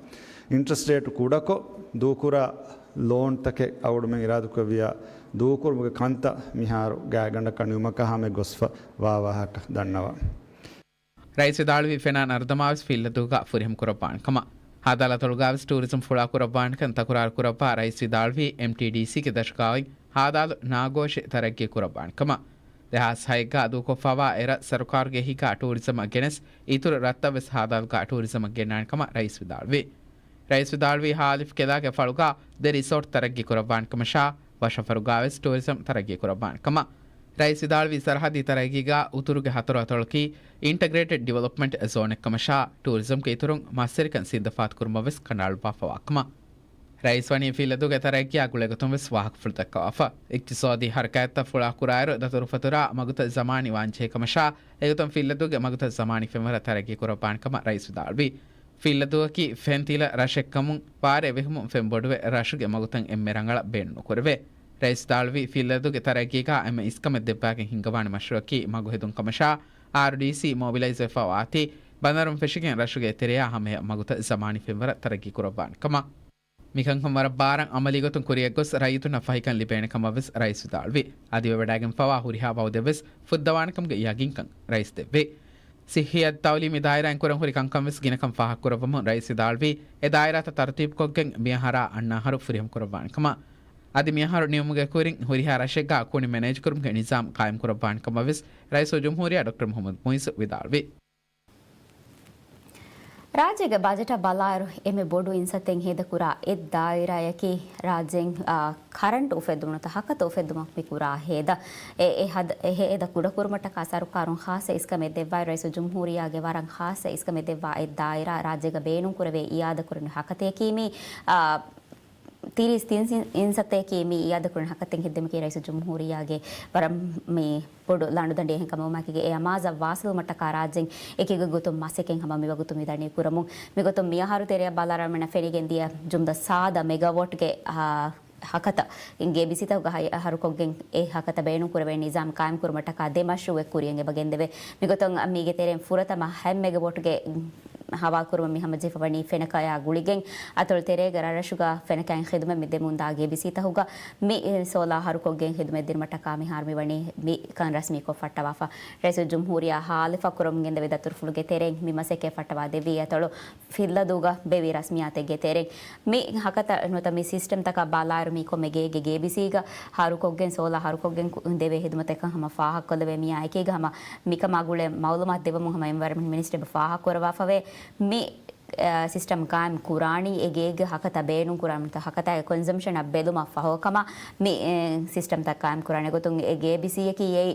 އިންޓްރެސްޓް ރޭޓު ކުޑަކޮށް ދޫކުރާ ލޯންތަކެއް އަޅުގަނޑުމެން އިރާދަކުރެއްވިޔާ ދޫކުރުމުގެ ކަންތައް މިހާރު ގާތްގަނޑަކަށް ނިމުމަކާ ހަމަޔަށް ގޮސްފަ ވާ ވާހަކަ ދަންނަވަން. ރައީސް ވިދާޅުވީ ފެނާން އަރުދަމާވެސް ފިއްލަދޫގަ ފުރިހަމަކުރައްވާނެ ކަމަށް. ހާދާލަށް އަތޮޅުގަވެސް ޓޫރިޒަމް ފުޅާކުރައްވާނެކަން ތަކުރާރުކުރައްވާ ރައީސް ވިދާޅުވީ، އެމްޓީޑީސީގެ ދަށުގައި ހާދާލު ނާގޯށި ތަރައްގީ ކުރައްވާނެ ކަމަށް. ދެހާސް ހައެއްގަ ދޫކޮށްފައިވާ އެރަށް ސަރުކާރުގެ އެހީގަ ޓޫރިޒަމަށް ގެނެސް، އިތުރު ރަށްތައް ވެސް ހާދާލުގަ ޓޫރިޒަމަށް ގެންނާނެ ކަމަށް ރައީސް ވިދާޅުވި. ރައީސް ވިދާޅުވީ، ހާލިފް ކެލާގެ ފަޅުގަ ދެ ރިސޯޓް ތަރައްގީ ކުރައްވާނެ ކަމަށާ، ވަށަފަރުގަވެސް ޓޫރިޒަމް ތަރައްގީ ކުރައްވާނެ ކަމަށް. ރައީސް ވިދާޅުވީ، ސަރަހައްދީ ތަރައްގީގަ އުތުރުގެ ހަތަރު އަތޮޅަކީ އިންޓަގްރޭޓެޑް ޑިވެލޮޕްމަންޓް ޒޯނެއް ކަމަށާ، ޓޫރިޒަމްގެ އިތުރުން މަސްވެރިކަން ސިންދަފާތުކުރުމަށް ވެސް ކަނޑައަޅުއްވާފަވާ ކަމަށް. ރައީސް ވަނީ ފިއްލަދޫގެ ތަރައްގީއާ ގުޅޭގޮތުން ވެސް ވާހަކަފުޅު ދައްކަވާފަ. އިޤްތިޞާދީ ހަރަކާތްތައް ފުޅާކުރާއިރު، ދަތުރުފަތުރާ މަގުތައް ޒަމާނީ ވާންޖެހޭ ކަމަށާ، އެގޮތުން ފިއްލަދޫގެ މަގުތައް ޒަމާނީ ފެންވަރަށް ތަރައްގީ ކުރައްވާނެ ކަމަށް ރައީސް ވިދާޅުވި. ފިއްލަދޫއަކީ ފެން ތިލަ ރަށެއްކަމުން، ވާރޭ ވެހުމުން ފެން ބޮޑުވެ، ރަށުގެ މަގުތައް އެންމެ ރަނގަޅަށް ބޭނުންނުކުރެވޭ. ރައީސް ވިދާޅުވީ، ފިއްލަދޫގެ ތަރައްގީގަ އެންމެ އިސްކަމެއް ދެއްވާގެން ހިންގަވާނެ މަޝްރޫއަކީ މަގު ހެދުން ކަމަށާ، އާރުޑީސީ މޮބިލައިޒް ވެފަ ވާތީ، ބަނދަރުން ފެށިގެން ރަށުގެ އެތެރެޔާ ހަމަޔަށް މަގުތައް ޒަމާނީ ފެންވަރަށް ތަރައްގީ ކުރައްވާނެ ކަމަށް. މިކަންކަން ވަރަށް ބާރަށް އަމަލީގޮތުން ކުރިއަށްގޮސް، ރައްޔިތުންނަށް ފަހިކަން ލިބޭނެ ކަމަށް ވެސް ރައީސް ވިދާޅުވި. އަދިވެވަޑައިގެންފަވާ ހުރިހާ ވައުދެއް ވެސް ފުއްދަވާނެކަމުގެ ޔަގީންކަން ރައީސް ދެއްވި. ޞިއްޙިއްޔަތު ތައުލީމީ ދާއިރާއިން ކުރަން ހުރި ކަންކަން ވެސް ގިނަކަން ފާހަގަކުރައްވަމުން ރައީސް ވިދާޅުވީ، އެ ދާއިރާތައް ތަރުތީބުކޮށްގެން މިއަހަރާ އަންނަ އަހަރު ފުރިހަމަކުރައްވާނެ ކަމަށް. އަދި މިއަހަރު ނިމުމުގެ ކުރިން ހުރިހާ ރަށެއްގަ ކުނި މެނޭޖްކުރުމުގެ ނިޒާމް ޤާއިމްކުރައްވާނެ ކަމަށް ވެސް ރައީސުލްޖުމްހޫރިއްޔާ ޑޮކްޓަރ މުޙައްމަދު މުޢިއްޒު ވިދާޅުވި. ރާއްޖޭގެ ބަޖެޓަށް ބަލާއިރު، އެންމެ ބޮޑު އިންސައްތައެއް ހޭދަކުރާ އެއް ދާއިރާއަކީ ރާއްޖޭން، އާ، ކަރަންޓު އުފެއްދުމުން ތަ ހަކަތަ އުފެއްދުމަށް މި ކުރާ ހޭދަ. އެ، އެ ހަދ-، އެ ހޭދަ ކުޑަކުރުމަށްޓަކާ ސަރުކާރުން ޚާއްޞަ އިސްކަމެއް ދެއްވާއިރު، ރައީސުލްޖުމްހޫރިއްޔާގެ ވަރަށް ޚާއްޞަ އިސްކަމެއް ދެއްވާ އެއް ދާއިރާ ރާއްޖޭގަ ބޭނުންކުރެވޭ އިއާދަކުރަން ހަކަތައަކީ މި، އާ، ތިރީސް ތިން ސިން-، އިންސައްތައަކީ މި އިއާދަކުރަން ހަކަތައެއް ހެއްދެމަކީ ރައީސުލްޖުމްހޫރިއްޔާގެ ވަރަށް މި ބޮޑު ލަނޑުދަނޑި. އެހެންކަމުން އެކީގަ އެ އަމާޒަށް ވާސިލުވުމަށްޓަކާ ރާއްޖޭން އެކި ގޮތްގޮތުން މަސައްކަތް ހަމަ މިވަގުތު މިދަނީ ކުރަމުން. މިގޮތުން މިއަހަރު ތެރެއަށް ބަލާއިރު އަޅުގަނޑުމެންނަށް ފެނިގެން ދިޔަ ޖުމްލަ ސާދަ މެގާވޮޓްގެ، އާ، ހަކަތަ އިނގޭ ބިސިތަކުގަ ހައި-، ހަރުކޮށްގެން އެ ހަކަތަ ބޭނުންކުރެވޭ ނިޒާމް ޤާއިމްކުރުމަށްޓަކާ ދެ މަޝްރޫއެއް ކުރިއަށް އެބަ ގެންދެވޭ. މިގޮތުން މީގެ ތެރެއިން ފުރަތަމަ ހަތް މެގާވޮޓްގެ ހަވާލުކުރުމަށް މި ހަމަޖެހިފަ ވަނީ ފެނަކަޔާ ގުޅިގެން، އަތޮޅު ތެރޭގަ ރަށްރަށުގަ ފެނަކައިން ޚިދުމަތް މި ދެމުންދާ ގޭބިސީތަކުގަ މި، އެ، ސޯލާ ހަރުކޮށްގެން ޚިދުމަތް ދިނުމަށްޓަކާ މިހާރު މިވަނީ މި ކަން ރަސްމީކޮށް ފައްޓަވާފަ. ރައީސުލްޖުމްހޫރިއްޔާ ހާލިފަ ކުރަމުން ގެންދެވި ދަތުރުފުޅުގެ ތެރެއިން މި މަސައްކަތް ފައްޓަވާ ދެއްވީ އަތޮޅު ފިއްލަދޫގަ ބޭއްވި ރަސްމިއްޔާތެއްގެ ތެރެއިން. މި ހަކަތަ ނުވަތަ މި ސިސްޓަމްތަކަށް ބަލާއިރު މި ކޮންމެ ގޭގެ ގޭބިސީގަ ހަރުކޮށްގެން ސޯލާ ހަރުކޮށްގެން ކު-، ދެވޭ ޚިދުމަތެއްކަން ހަމަ ފާހަގަކޮށްލެވޭ. މިއާ އެކީގަ ހަމަ މިކަމާ ގުޅޭ މައުލޫމާތު ދެއްވަމުން ހަމަ އެންވަޔަރަންމަންޓް މިނިސްޓްރީ ފާހަގަކުރައްވާފަވޭ. މި، އަ، ސިސްޓަމް ޤާއިމް ކުރާނީ އެ ގޭގެ ހަކަތަ ބޭނުން ކުރާން ހަކަތާގެ ކޮންޒަމްޝަނަށް ބެލުމަށް ފަހު ކަމަށް މި، އެ، ސިސްޓަމްތައް ޤާއިމް ކުރާނެ ގޮތުން އެ ގޭބިސީއަކީ އެއީ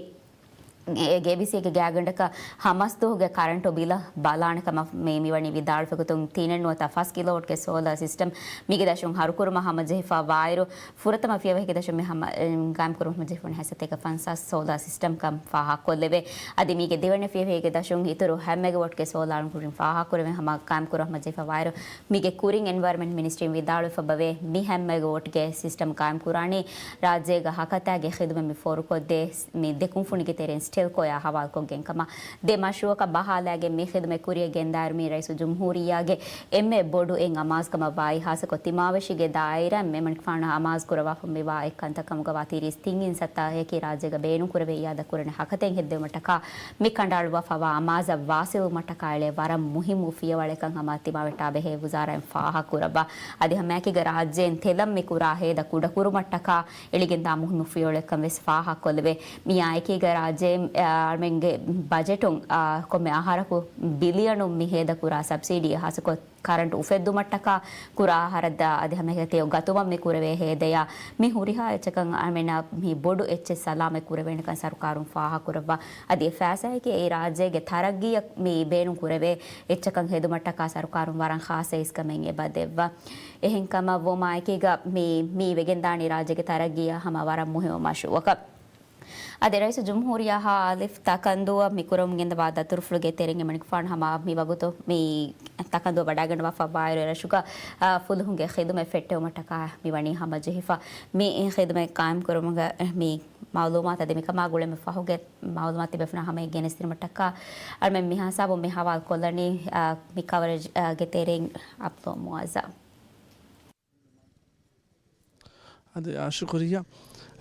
އެ ގޭބިސީގެ ގާތްގަނޑަކަށް ހަމަސްދުވަހުގެ ކަރަންޓު ބިލަށް ބަލާނެ ކަމަށް މި، މިވަނީ ވިދާޅުވެގަތުން ތިނެއް ނުވަތަ ފަސް ކިލޯވަޓްގެ ސޯލާ ސިސްޓަމް މީގެ ދަށުން ހަރުކުރުމަށް ހަމަޖެހިފަ ވާއިރު، ފުރަތަމަ ފިޔަވަހިގެ ދަށުން މި ހަމަ، އެ، ޤާއިމްކުރުމަށް ހަމަޖެހިފަ ހަސަތޭކަ ފަންސާސް ސޯލާ ސިސްޓަމްކަން ފާހަގަކޮށްލެވޭ. އަދި މީގެ ދެވަނަ ފިޔަވަހިގެ ދަށުން އިތުރު ހަ މެގަވަޓްގެ ސޯލާ ކުރިން ފާހަގަކުރެވޭ ހަމަ ޤާއިމްކުރުމަށް ހަމަޖެހިފަ ވާއިރު، މީގެ ކުރިން އެންވަޔަރަންމަންޓް މިނިސްޓްރީން ވިދާޅުވެފަ ވޭ، މި ހަ މެގަވަޓްގެ ސިސްޓަމް ޤާއިމް ކުރާނީ ރާއްޖޭގަ ހަކަތާގެ ޚިދުމަތް މި ފޯރުކޮށްދޭ މި ދެ ކުންފުނިގެ ތެރެއިން ސްޓެލްކޯޔާ ހަވާލުކޮށްގެން ކަމަށް. ދެ މަޝްރޫއަކަށް ބަހާލައިގެން މި ޚިދުމަތް ކުރިއަށް ގެންދާއިރު މީ ރައީސުލްޖުމްހޫރިއްޔާގެ އެންމެ ބޮޑު އެއް އަމާޒުކަމަށް ވާއި ހާއްސަކޮށް ތިމާވެށިގެ ދާއިރާއިން މި އެމަނިކުފާނު އަމާޒު ކުރައްވާފަ މިވާ އެއް ކަންތައް ކަމުގަ ވާ ތިރީސް ތިން އިން ސަތާހަކީ ރާއްޖޭގަ ބޭނުން ކުރެވޭ އިއާދަ ކުރަން ހަކަތައިން ހެއްދެވުމަށްޓަކާ މި ކަނޑައަޅުއްވާފަވާ އަމާޒަށް ވާސިލުވުމަށްޓަކާ އެޅޭ ވަރަށް މުހިއްމު ފިޔަވަޅެއްކަން ހަމަ ތިމާވެއްޓާ ބެހޭ ވުޒާރާއިން ފާހަގަކުރައްވާ. އަދި ހަމައެކީގަ ރާއްޖޭން ތެލަށް މި ކުރާ ހޭދަ ކުޑަކުރުމަށްޓަކާ އެޅިގެންދާ މުހިއްމު ފިޔަވަޅެއްކަން ވެސް ފާހަގަކޮށްލެވޭ. މިއާ އެކީގަ ރާއްޖޭ، އާ، އަޅަމެންގެ ބަޖެޓުން، އާ، ކޮންމެ އަހަރަކު ބިލިއަނުން މި ހޭދަކުރާ ސަބްސިޑީ ހާއްސަކޮށް ކަރަންޓް އުފެއްދުމަށްޓަކާ ކުރާ އަހަރަށްދާ އަދި ހަމައެކަނި ތެޔޮ ގަތުމަށް މި ކުރެވޭ ހޭދަޔާ މި ހުރިހާ އެއްޗަކަށް އަޅަމެންނަށް މި ބޮޑު އެއްޗެއް ސަލާމަތް ކުރެވޭނެކަން ސަރުކާރުން ފާހަގަކުރައްވާ. އަދި އެ ފައިސާއަކީ އެ ރާއްޖޭގެ ތަރައްގީއަށް މި ބޭނުން ކުރެވޭ އެއްޗަކަށް ހެދުމަށްޓަކާ ސަރުކާރުން ވަރަށް ޚާއްޞަ އިސްކަމެއް އެބަ ދެއްވާ. އެހެންކަމަށްވުމާއެކީގަ މި، މި ވެގެންދާނީ ރާއްޖޭގެ ތަރައްގީއަށް ހަމަ ވަރަށް މުހިއްމު މަޝްރޫއަކަށް. އަދި ރައީސުލްޖުމްހޫރިއްޔާ ހާލިފް ތަކަންދޫއަށް މިކުރަމުން ގެންދަވާ ދަތުރުފުޅުގެ ތެރެއިން އެމަނިކުފާނު ހަމަ މި ވަގުތު މި ތަކަންދޫ ވަޑައިގަންނަވާފަ ވާއިރު އެރަށުގަ، އާ، ފުލުހުންގެ ޚިދުމަތް ފެއްޓެވުމަށްޓަކާ މިވަނީ ހަމަޖެހިފަ. މި ޚިދުމަތް ޤާއިމްކުރުމުގެ މި މައުލޫމާތު އަދި މިކަމާ ގުޅޭ މި ފަހުގެ މައުލޫމާތު ތިބޭފުޅުންނާ ހަމައަށް ގެނެސްދިނުމަށްޓަކާ އަޅަމެން މިހާ ހިސާބުން މި ހަވާލުކޮށްލަނީ، އާ، މި ކަވަރޭޖް، އާ، ގެ ތެރެއިން އަބްދުލް މުއައްޒަ. އަދި އާ ޝުކުރިއްޔާ.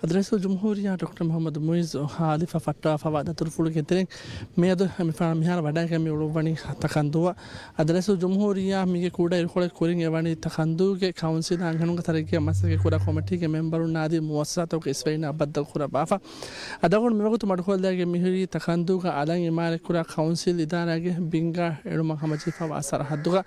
އަދި ރައީސުލްޖުމްހޫރިއްޔާ ޑޮކްޓަރ މުޙައްމަދު މުޢިއްޒު ހާލިފަށް ފައްޓަވާފައިވާ ދަތުރުފުޅުގެ ތެރެއިން މިއަދު މި ފާ-، މިހާރު ވަޑައިގެން މި އުޅުއްވަނީ ތަކަންދޫއަށް. އަދި ރައީސުލްޖުމްހޫރިއްޔާ މީގެ ކުޑަ އިރުކޮޅެއް ކުރިން އެވަނީ ތަކަންދޫގެ ކައުންސިލާ އަންހެނުންގެ ތަރައްގީއަށް މަސައްކަތް ކުރާ ކޮމިޓީގެ މެމްބަރުންނާ އަދި މުއައްސަސާތަކުގެ އިސްވެރިންނާ ބައްދަލު ކުރައްވާފަ. އަދި އަޅުގަނޑު މިވަގުތު މަޑުކޮށްލައިގެން މިހުރީ ތަކަންދޫގަ އަލަށް އިމާރާތްކުރާ ކައުންސިލް އިދާރާގެ ބިންގާ އެޅުމަށް ހަމަޖެހިފައިވާ ސަރަހައްދުގަ.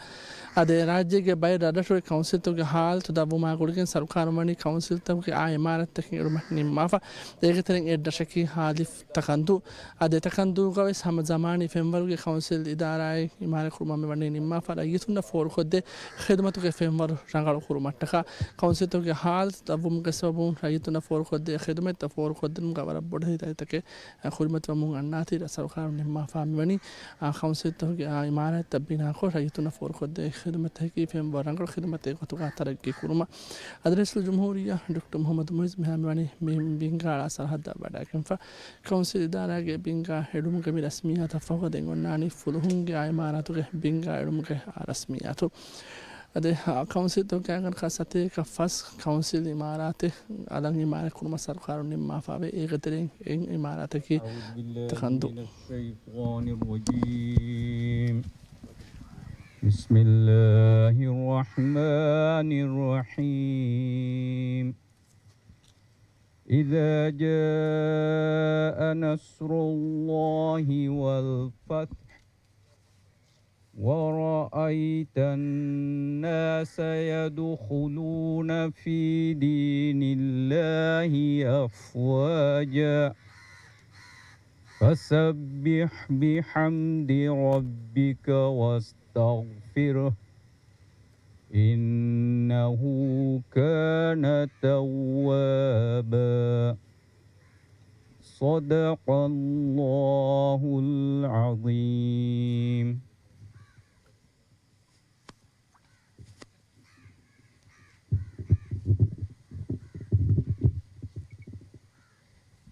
އަދި ރާއްޖޭގެ ބައެއް ރަށްރަށުގެ ކައުންސިލްތަކުގެ ހާލަތު ދަށްވުމާ ގުޅިގެން ސަރުކާރުން ވަނީ ކައުންސިލްތަކުގެ އާ އިމާރާތްތަކެއް އެޅުމަށް ނިންމާފަ. އޭގެ ތެރެއިން އެއް ރަށަކީ ހާލިފް ތަކަންދޫ. އަދި އެ ތަކަންދޫގަ ވެސް ހަމަ ޒަމާނީ ފެންވަރުގެ ކައުންސިލް އިދާރާއެއް އިމާރާތް ކުރުމަށް މި ވަނީ ނިންމާފަ، ރައްޔިތުންނަށް ފޯރުކޮށްދޭ ޚިދުމަތުގެ ފެންވަރު ރަނގަޅު ކުރުމަށްޓަކާ. ކައުންސިލްތަކުގެ ހާލަތު ދަށްވުމުގެ ސަބަބުން ރައްޔިތުންނަށް ފޯރުކޮށްދޭ ޚިދުމަތްތައް ފޯރުކޮށްދިނުމުގަ ވަރަށް ބޮޑު ހިދާޔަތްތަކެއް ކުރިމަތިވަމުން އަންނާތީ ސަރުކާރުން ނިންމާފާ މިވަނީ، އާ، ކައުންސިލްތަކުގެ އާ އިމާރާތްތައް ބިނާކޮށް، ރައްޔިތުންނަށް ފޯރުކޮށްދޭ ޚިދުމަތްތަކަކީ ފެންވަރު ރަނގަޅު ޚިދުމަތެއް ގޮތުގަ ތަރައްގީ ކުރުމަށް. އަދި ރައީސުލްޖުމްހޫރިއްޔާ ޑޮކްޓަރ މުޙައްމަދު މުޢިއްޒު މިހާރު މިވަނީ މި ބިންގާ އަޅާ ސަރަހައްދަށް ވަޑައިގެންފަ. ކައުންސިލް އިދާރާގެ ބިންގާ އެޅުމުގެ މި ރަސްމިއްޔާތަށް ފަހުގަ ދެން އޮންނާނީ ފުލުހުންގެ އާ އިމާރާތުގެ ބިންގާ އެޅުމުގެ އާ ރަސްމިއްޔާތު. އަދި، އާ، ކައުންސިލްތަކުގެ އަންގަނޑަކަށް ސަތޭކަ ފަސް ކައުންސިލް އިމާރާތެއް އަލަށް އިމާރާތް ކުރުމަށް ސަރުކާރުން ނިންމާފައިވޭ. އޭގެ ތެރެއިން އެއް އިމާރާތަކީ ތަކަންދޫ. الشيطان الرجيم. بسم الله الرحمن الرحيم. إذا جاء نصر الله والفتح ورأيت الناس يدخلون في دين الله أفواجا فسبح بحمد ربك واستغفره إنه كان توابا. صدق الله العظيم.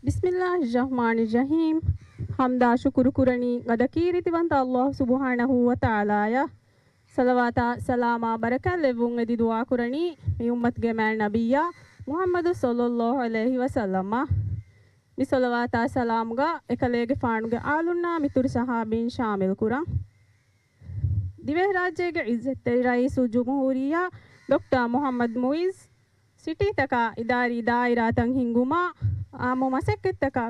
بسم الله الرحمن الرحيم. ޙަމްދާ ޝުކުރު ކުރަނީ ގަދަ ކީރިތިވަންތަ ﷲ ސުބްޙާނަހޫ ވަތަޢާލާއަށް. ޞަލަވާތާ ސަލާމާ ބަރަކާތްލެއްވުން އެދި ދުޢާ ކުރަނީ މި އުއްމަތުގެ މާތް ނަބިއްޔާ މުޙައްމަދު ޞައްލައްލާހު ޢަލައިހި ވަސައްލަމަށް. މި ޞަލަވާތާ ސަލާމުގަ އެކަލޭގެފާނުގެ އާލުންނާ މިތުރު ޞަޙާބީން ޝާމިލް ކުރަން. ދިވެހިރާއްޖޭގެ އިއްޒަތްތެރި ރައީސުލްޖުމްހޫރިއްޔާ ޑޮކްޓަރ މުޙައްމަދު މުޢިއްޒު، ސިޓީތަކާ އިދާރީ ދާއިރާތައް ހިންގުމާ، އާއްމު މަސައްކަތްތަކާ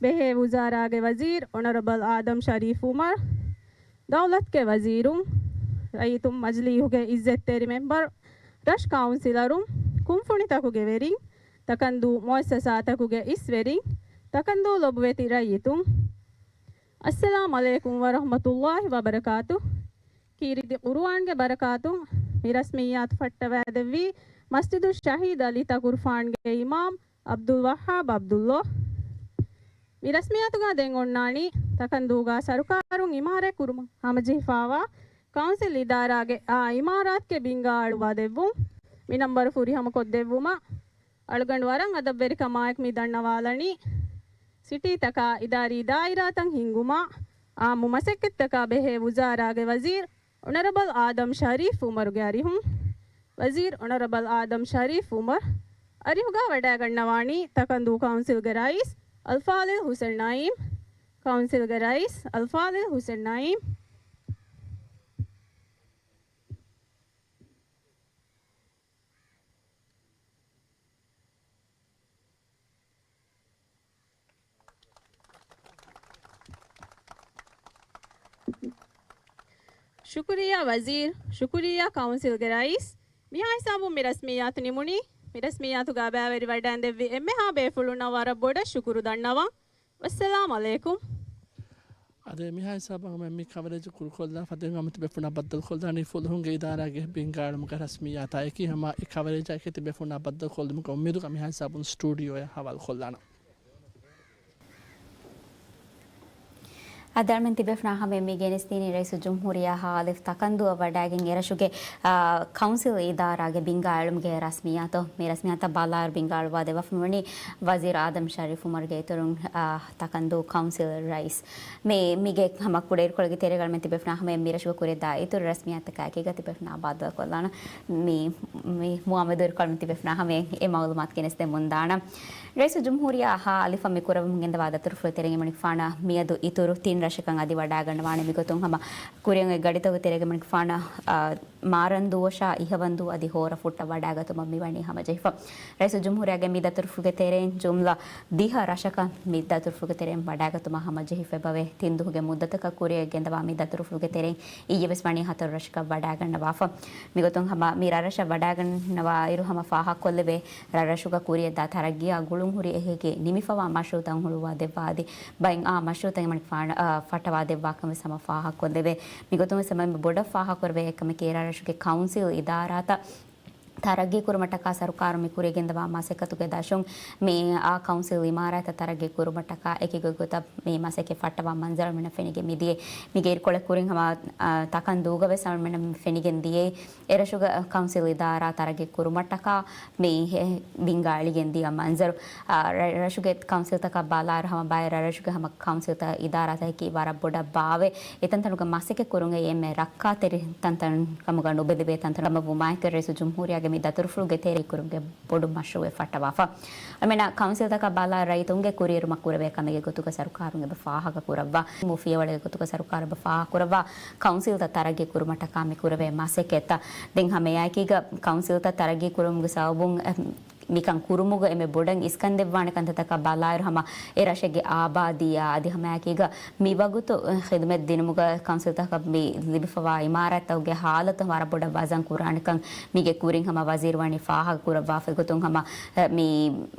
ބެހޭ ވުޒާރާގެ ވަޒީރު އޮނަރަބަލް އާދަމް ޝަރީފް އުމަރު، ދައުލަތުގެ ވަޒީރުން، ރައްޔިތުން، މަޖިލީހުގެ އިއްޒަތްތެރި މެމްބަރު، ރަށު ކައުންސިލަރުން، ކުންފުނިތަކުގެ ވެރިން، ތަކަންދޫ މުއައްސަސާތަކުގެ އިސްވެރިން، ތަކަންދޫ ލޮބުވެތި ރައްޔިތުން، އައްސަލާމު ޢަލައިކުމް ވަރަޙްމަތުﷲ ވަބަރަކާތު. ކީރިތި ޤުރުއާންގެ ބަރަކާތުން މި ރަސްމިއްޔާތު ފައްޓަވައިދެއްވީ މަސްޖިދު ޝަހީދު ޢަލީ ތަކުރުފާންގެ އިމާމް ޢަބްދުލް ވައްހާބް ޢަބްދުﷲ. މި ރަސްމިއްޔާތުގަ ދެން އޮންނާނީ ތަކަންދޫގަ ސަރުކާރުން އިމާރާތް ކުރުމަށް ހަމަޖެހިފައިވާ ކައުންސިލް އިދާރާގެ އާ އިމާރާތުގެ ބިންގާ އަޅުވާ ދެއްވުން. މި ނަންބަރު ފުރިހަމަ ކޮށްދެއްވުމަށް އަޅުގަނޑު ވަރަށް އަދަބްވެރިކަމާއެކު މި ދަންނަވާލަނީ، ސިޓީތަކާ އިދާރީ ދާއިރާތައް ހިންގުމާ، އާއްމު މަސައްކަތްތަކާ ބެހޭ ވުޒާރާގެ ވަޒީރު އޮނަރަބަލް އާދަމް ޝަރީފް އުމަރުގެ އަރިހުން. ވަޒީރު އޮނަރަބަލް އާދަމް ޝަރީފް އުމަރު އަރިހުގަ ވަޑައިގަންނަވާނީ ތަކަންދޫ ކައުންސިލްގެ ރައީސް އަލްފާޟިލް ޙުސެން ނައީމް. ކައުންސިލްގެ ރައީސް އަލްފާޟިލް ޙުސެން ނައީމް. ޝުކުރިއްޔާ ވަޒީރު، ޝުކުރިއްޔާ ކައުންސިލްގެ ރައީސް. މިހާ ހިސާބުން މި ރަސްމިއްޔާތު ނިމުނީ. މި ރަސްމިއްޔާތުގަ ބައިވެރިވަޑައިގެންދެއްވި އެންމެހާ ބޭފުޅުންނަށް ވަރަށް ބޮޑަށް ޝުކުރު ދަންނަވަން. ވައްސަލާމް ޢަލައިކުމް. އަދި މިހާ ހިސާބަށް ހަމަ މި ކަވަރޭޖް ކުރުކޮށްލާފަ ދެން ހަމަ ތިބޭފުޅުންނާ ބައްދަލުކޮށްލާނީ ފުލުހުންގެ އިދާރާގެ ބިންގާ އެޅުމުގެ ރަސްމިއްޔާތާ އެކީ. ހަމަ އެ ކަވަރޭޖާ އެކީ ތިބޭފުޅުންނާ ބައްދަލުކޮށްލުމުގެ އުއްމީދުގަ މިހާ ހިސާބުން ސްޓޫޑިއޯއަށް ހަވާލުކޮށްލާނަން. އަދި އަޅުމެން ތިބޭފުޅުންނާ ހަމައަށް މި ގެނެސްދިނީ ރައީސުލްޖުމްހޫރިއްޔާ ހާލިފް ތަކަންދޫއަށް ވަޑައިގެން އެރަށުގެ، އާ، ކައުންސިލް އިދާރާގެ ބިންގާ އެޅުމުގެ ރަސްމިއްޔާތު. މި ރަސްމިއްޔާތަށް ބަލާއިރު ބިންގާ އަޅުވާ ދެއްވާފަ މިވަނީ ވަޒީރު އާދަމް ޝަރީފް އުމަރުގެ އިތުރުން، އާ، ތަކަންދޫ ކައުންސިލް ރައީސް. މި، މީގެ ހަމަ ކުޑައިރުކޮޅުގެ ތެރޭގަ އަޅުމެން ތިބޭފުޅުންނާ ހަމައަށް މި ރަށުގަ ކުރިއަށް ދާ އިތުރު ރަސްމިއްޔާތަކާ އެކީގަ ތިބޭފުޅުންނާ ބައްދަލުކޮށްލާނަން. މި، މި މުއާމަދުވެރިކޮޅުން ތިބޭފުޅުންނާ ހަމައަށް އެ މައުލޫމާތު ގެނެސްދެމުންދާނަން. ރައީސުލްޖުމްހޫރިއްޔާ ހާލިފަށް މި ކުރައްވަމުން ގެންދަވާ ދަތުރުފުޅު ތެރެއިން އެމަނިކުފާނަށް މިއަދު އިތުރު ތިން ރަށަކަށް އަދި ވަޑައިގަންނަވާނެ. މިގޮތުން ހަމަ ކުރިއަށް އޮތް ގަޑިތަކުގެ ތެރޭގަ އެމަނިކުފާނަށް، އާ، މާރަންދޫ އޮށާ އިހަވަންދޫ އަދި ހޯރަފުއްޓަށް ވަޑައިގަތުމަށް މިވަނީ ހަމަޖެހިފަ. ރައީސުލްޖުމްހޫރިއްޔާގެ މި ދަތުރުފުޅުގެ ތެރެއިން ޖުމްލަ ދިހަ ރަށަކަށް މި ދަތުރުފުޅުގެ ތެރެއިން ވަޑައިގަތުމަށް ހަމަޖެހިފައިބަވޭ. ތިން ދުވަހުގެ މުއްދަތަކަށް ކުރިއަށް ގެންދަވާ މި ދަތުރުފުޅުގެ ތެރެއިން އިއްޔެވެސް ވަނީ ހަތަރު ރަށަކަށް ވަޑައިގަންނަވާފަ. މިގޮތުން ހަމަ މި ރަށްރަށަށް ވަޑައިގަންނަވާއިރު ހަމަ ފާހަގަކޮށްލެވޭ، ރަށްރަށުގަ ކުރިއަށްދާ ތަރައްގީއާ ގުޅުންހުރި އެހީގެ ނިމިފަވާ މަޝްރޫއުތައް ހުޅުވާ ދެއްވާ އަދި ބައެއް އާ މަޝްރޫއުތައް އެމަނިކުފާނަށް، އާ، ފައްޓަވާ ދެއްވާކަން ވެސް ހަމަ ފާހަގަކޮށްލެވޭ. މިގޮތުން ވެސް ހަމަ އެންމެ ބޮޑަށް ފާހަގަކުރެވޭ އެއްކަމަކީ ރަށްރަށުގެ ކައުންސިލް އިދާރާތައް ތަރައްގީ ކުރުމަށްޓަކާ ސަރުކާރުން މި ކުރިއަށް ގެންދަވާ މަސައްކަތުގެ ދަށުން މި އާ ކައުންސިލް އިމާރާތްތައް ތަރައްގީ ކުރުމަށްޓަކާ އެކި ގޮތްގޮތަށް މި މަސައްކަތް ފައްޓަވާ މަންޒަރު އަޅުމެންނަށް ފެނިގެން މިދިޔަ. މީގެ އިރުކޮޅެއް ކުރިން ހަމަ، އާ، ތަކަންދޫގަ ވެސް އަޅުމެންނަށް ފެނިގެން ދިޔައީ އެރަށުގެ ކައުންސިލް އިދާރާ ތަރައްގީ ކުރުމަށްޓަކާ މި ހެ-، ބިންގާ އެޅިގެން ދިޔަ މަންޒަރު. އާ، ރަ-، ރަށުގެ ކައުންސިލްތަކަށް ބަލާއިރު ހަމަ ބައެއް ރަށްރަށުގެ ހަމަ ކައުންސިލްތައް އިދާރާތަކަކީ ވަރަށް ބޮޑަށް ބާވޭ. އެތަންތަނުގެ މަސައްކަތް ކުރުމުގައި އެންމެ ރައްކާތެރި ތަންތަން ކަމުގަ ނުބެލެވޭ ތަންތަނަށް ވުމާއެކު ރައީސުލްޖުމްހޫރިއްޔާގެ މި ދަތުރުފުޅުގެ ތެރެއިން ކުރުމުގެ ބޮޑު މަޝްރޫއެއް ފައްޓަވާފަ. އަޅުމެންނަށް ކައުންސިލްތަކަށް ބަލާ ރައްޔިތުންގެ ކުރިއެރުމަށް ކުރެވޭ ކަމެއްގެ ގޮތުގަ ސަރުކާރުން އެބަ ފާހަގަ ކުރައްވާ. މު ފިޔަވަޅެއްގެ ގޮތުގަ ސަރުކާރު އެބަ ފާހަގަ ކުރައްވާ. ކައުންސިލްތައް ތަރައްގީ ކުރުމަށްޓަކާ މި ކުރެވޭ މަސައްކަތްތައް. ދެން ހަމައެއާއެކީގަ ކައުންސިލްތައް ތަރައްގީ ކުރުމުގެ ސަބަބުން، އެ، މިކަން ކުރުމުގަ އެންމެ ބޮޑަށް އިސްކަން ދެއްވާނެ ކަންތައްތަކަށް ބަލާއިރު ހަމަ އެ ރަށެއްގެ އާބާދީއާ އަދި ހަމައެކީގަ މިވަގުތު ޚިދުމަތް ދިނުމުގަ ކައުންސިލްތަކަށް މި ލިބިފަވާ އިމާރާތްތަކުގެ ހާލަތު ވަރަށް ބޮޑަށް ވަޒަން ކުރާނެކަން މީގެ ކުރިން ހަމަ ވަޒީރު ވަނީ ފާހަގަ ކުރައްވާފަ. އެގޮތުން ހަމަ، އެ، މި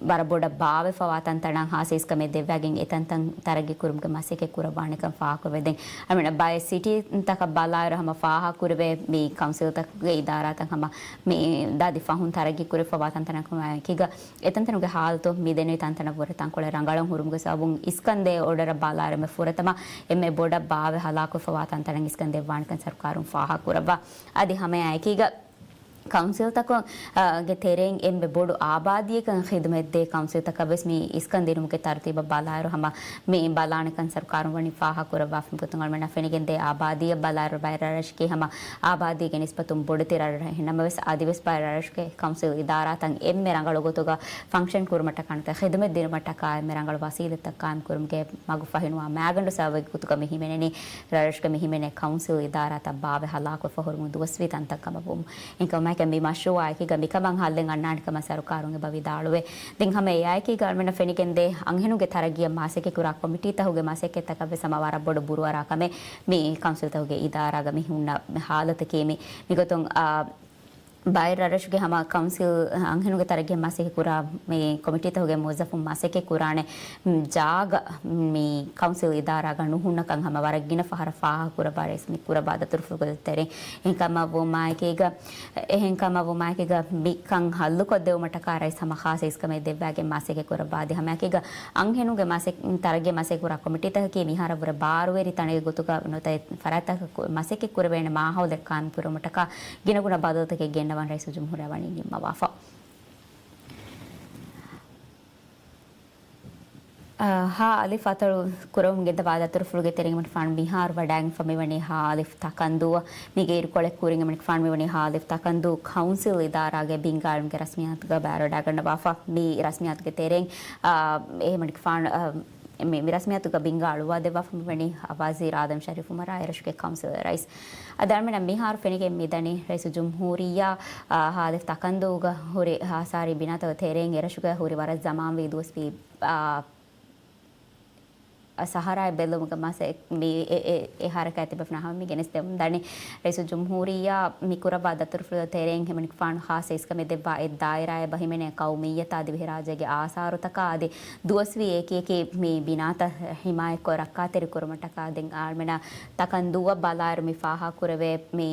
ވަރަށް ބޮޑަށް ބާވެފަވާ ތަންތަނަށް ހާސް އިސްކަމެއް ދެއްވާގެން އެތަންތަން ތަރައްގީ ކުރުމުގެ މަސައްކަތް ކުރައްވާނެކަން ފާހަގަކުރެވޭ. ދެން އަޅުމެން ބައެއް ސިޓީތަކަށް ބަލާއިރު ހަމަ ފާހަގަ ކުރެވޭ މި ކައުންސިލްތަކުގެ އިދާރާތައް ހަމަ މި ދާދި ފަހުން ތަރައްގީ ކުރެފަވާ ތަންތަނަކަމާއެކީގަ އެތަންތަނުގެ ހާލަތު މި ދެންނެވި ތަންތަނަށްވުރެ ތަންކޮޅެއް ރަނގަޅަށް ހުރުމުގެ ސަބަބުން އިސްކަންދޭ އޯޑަރަށް ބަލާއިރު އެންމެ ފުރަތަމަ އެންމެ ބޮޑަށް ބާވެ ހަލާކުވެފަވާ ތަންތަނަށް އިސްކަން ދެއްވާނެކަން ސަރުކާރުން ފާހަގަ ކުރައްވާ. އަދި ހަމައެއާއެކީގަ ކައުންސިލްތަކުން، އާ، ގެ ތެރެއިން އެންމެ ބޮޑު އާބާދީއަކަށް ޚިދުމަތްދޭ ކައުންސިލްތަކަށް ވެސް މި އިސްކަން ދިނުމުގެ ތަރުތީބަށް ބަލާއިރު ހަމަ މި ބަލާނެކަން ސަރުކާރުން ވަނީ ފާހަގަކުރައްވާފަ. މިގޮތުން އަޅުމެންނަށް ފެނިގެންދޭ އާބާދީއަށް ބަލާއިރު ބައެއް ރަށްރަށަކީ ހަމަ އާބާދީގެ ނިސްބަތުން ބޮޑުތި ރަށްރަށެއް. ނަމަވެސް އަދިވެސް ބައެއް ރަށްރަށުގެ ކައުންސިލް އިދާރާތައް އެންމެ ރަނގަޅު ގޮތުގަ ފަންކްޝަން ކުރުމަށްޓަކާ ނުވަތަ ޚިދުމަތް ދިނުމަށްޓަކާ އެންމެ ރަނގަޅު ވަސީލަތްތައް ޤާއިމް ކުރުމުގެ މަގު ފަހިނުވާ މައިގަނޑު ސަބަބެއްގެ ގޮތުގަ މި ހިމެނެނީ ރަށްރަށުގެ މި ހިމެނޭ ކައުންސިލް އިދާރާތައް ބާވެ ހަލާކުވެފަ ހުރުމުގެ ދުވަސްވީ ތަންތަން ކަމަށްވުމުން. އެކަމަކު މި މަޝްރޫއާއެކީގަ މިކަމަށް ހައްލެއް އަންނާނެ ކަމަށް ސަރުކާރުން އެބަ ވިދާޅުވޭ. ދެން ހަމަ އެއާއެކީގަ އަޅުމެންނަށް ފެނިގެންދޭ އަންހެނުންގެ ތަރައްގީއަށް މާސައްކަތްކުރާ ކޮމިޓީތަކުގެ މަސައްކަތްތަކަށްވެސް ހަމަ ވަރަށް ބޮޑު ބުރޫއަރާ ކަމެއް މި ކައުންސިލްތަކުގެ އިދާރާގަ މި ހުންނަ ހާލަތަކީ މި، މިގޮތުން، އާ، ބައެއް ރަށްރަށުގެ ހަމަ ކައުންސިލް އަންހެނުންގެ ތަރައްގީއަށް މަސައްކަތްކުރާ މި ކޮމިޓީތަކުގެ މުވައްޒަފުން މަސައްކަތްކުރާނެ ޖާގަ މި ކައުންސިލް އިދާރާގަ ނުހުންނަކަން ހަމަ ވަރަށް ގިނަ ފަހަރަށް ފާހަގަކުރައްވާ ރައީސް މި ކުރައްވާ ދަތުރުފުޅުގެ ތެރެއިން. އެހެންކަމަށްވުމާއެކީގަ، އެހެންކަމަށްވުމާއެކީގަ މިކަން ހައްލުކޮށްދެވުމަށްޓަކާ ރައީސް ހަމަ ޚާއްސަ އިސްކަމެއް ދެއްވާގެން މަސައްކަތް ކުރައްވާ. އަދި ހަމައެކީގަ އަންހެނުންގެ މަސައް-، ތަރައްގީ މަސައްކަތްކުރާ ކޮމިޓީތަކަކީ މިހާރަށްވުރެ ބާރުވެރި ތަނެއްގެ ގޮތުގަ ނުވަތަ ފަރާތްތަކަކު މަސައްކަތް ކުރެވޭނެ މާހައުލެއް ޤާއިމް ކުރުމަށްޓަކާ ގިނަގުނަ ބަދަލުތަކެއް ގެންނަވަން ރައީސުލްޖުމްހޫރިއްޔާ ވަނީ ނިންމަވާފަ. އާ، ހާ އަލިފް އަތޮޅު ކުރަމުން ގެންދަވާ ދަތުރުފުޅުގެ ތެރެއިން އެމަނިކުފާނު މިހާރު ވަޑައިގެންފަ މިވަނީ ހާ އަލިފް ތަކަންދޫއަށް. މީގެ އިރުކޮޅެއް ކުރިން އެމަނިކުފާނު މިވަނީ ހާ އަލިފް ތަކަންދޫ ކައުންސިލް އިދާރާގެ ބިންގާ އަޅުމުގެ ރަސްމިއްޔާތުގަ ބައިވެރިވަޑައިގަންނަވާފަ. މި ރަސްމިއްޔާތުގެ ތެރެއިން، އާ، އެމަނިކުފާނު، އާ، މި، މި ރަސްމިއްޔާތުގަ ބިންގާ އަޅުވާ ދެއްވާފަ މިވަނީ ވަޒީރު އާދަމް ޝަރީފް އުމަރާ އެރަށުގެ ކައުންސިލް ރައީސް. އަދި އަޅުމެންނަށް މިހާރު ފެނިގެން މިދަނީ ރައީސުލްޖުމްހޫރިއްޔާ، އާ، ހާ އަލިފް ތަކަންދޫގަ ހުރި ހާސާރީ ބިނާތައް ތެރެއިން އެރަށުގަ ހުރި ވަރަށް ޒަމާންވީ ދުވަސްވީ، އާ، ސަހަރާއެއް ބެއްލުމުގެ މަސައް-، މި އެ، އެ، އެ ހަރަކާތް ތިބެފަ ނަހަމަ މި ގެނެސްދެމުން ދަނީ. ރައީސުލްޖުމްހޫރިއްޔާ މި ކުރައްވާ ދަތުރުފުޅު ތެރެއިން އެމަނިކުފާނު ޚާއްސަ އިސްކަމެއް ދެއްވާ އެއް ދާއިރާއެއް ބަހިމެނޭ ޤައުމިއްޔަތާ ދިވެހިރާއްޖޭގެ އާސާރުތަކާ އަދި ދުވަސްވީ އެކި އެކި މި ބިނާތައް ހިމާޔަތްކޮށް ރައްކާތެރިކުރުމަށްޓަކާ ދެން އަޅުމެނަށް ތަކަންދޫއަށް ބަލާއިރު މި ފާހަގަކުރެވޭ މި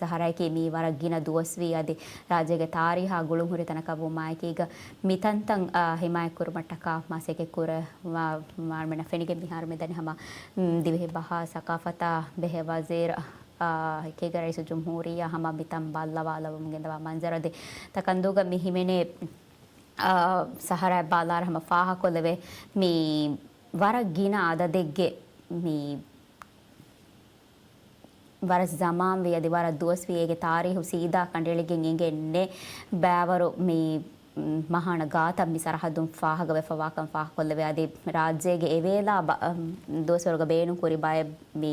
ސަހަރާއަކީ މީ ވަރަށް ގިނަ ދުވަސްވީ އަދި ރާއްޖޭގެ ތާރީހާ ގުޅުންހުރި ތަނަކަށް ވުމާއެކީގަ މި ތަންތަން، އާ، ހިމާޔަތްކުރުމަށްޓަކާ މަސައްކަތްކުރައްވާ އަޅުމެންނަށް ފެނިގެން މިހާރު މިދަނީ ހަމަ، މް، ދިވެހި ބަހާ ސަޤާފަތާ ބެހޭ ވަޒީރު، އާ، އެކީގަ ރައީސުލްޖުމްހޫރިއްޔާ ހަމަ މިތަން ބައްލަވާލައްވަމުން ގެންދަވާ މަންޒަރު އަދި ތަކަންދޫގަ މި ހިމެނޭ، އާ، ސަހަރާއަށް ބަލާއިރު ހަމަ ފާހަގަކޮށްލެވޭ މި ވަރަށް ގިނަ އަދަދެއްގެ މި ވަރަށް ޒަމާންވީ އަދި ވަރަށް ދުވަސްވީ އޭގެ ތާރީހު ސީދާ ކަނޑައެޅިގެން އެނގެން ނެތް ބައިވަރު މި، މް، މަހާނަ ގާތަށް މި ސަރަހައްދުން ފާހަގަވެފަވާކަން ފާހަގަކޮށްލެވޭ. އަދި ރާއްޖޭގެ އެވޭލާ ބަ-، މް، ދުވަސްވަރުގަ ބޭނުންކުރި ބައެއް މި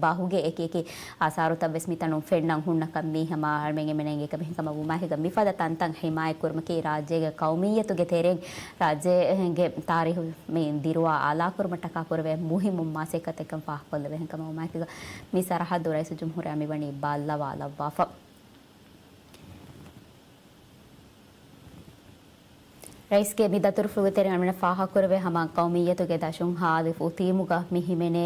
ބަހުގެ އެކި އެކި އާސާރުތައް ވެސް މިތަނުން ފެންނަން ހުންނަކަން މީ ހަމަ އަޅުމެން އެންމެންނަށް އެނގޭ ކަމެއް. ހަމަ ވުމާހިގަ މިފަދަ ތަންތަން ހިމާޔަތްކުރުމަކީ ރާއްޖޭގެ ޤައުމިއްޔަތުގެ ތެރެއިން ރާއްޖޭގެ ތާރީހު މި ދިރުވާ އާލާކުރުމަށްޓަކާ ކުރެވޭ މުހިއްމު މަސައްކަތެއްކަން ފާހަގަކޮށްލެވޭ. އެހެންކަމުން މާތްކަމަށް މި ސަރަހައްދު ރައީސުލްޖުމްހޫރިއްޔާ މިވަނީ ބައްލަވާލައްވާފަ. ރައީސްގެ މި ދަތުރުފުޅުގެ ތެރެއިން ފާހަގަކުރެވޭ ހަމަ ޤައުމިއްޔަތުގެ ދަށުން ހާލިފް އުތީމުގަ މި ހިމެނޭ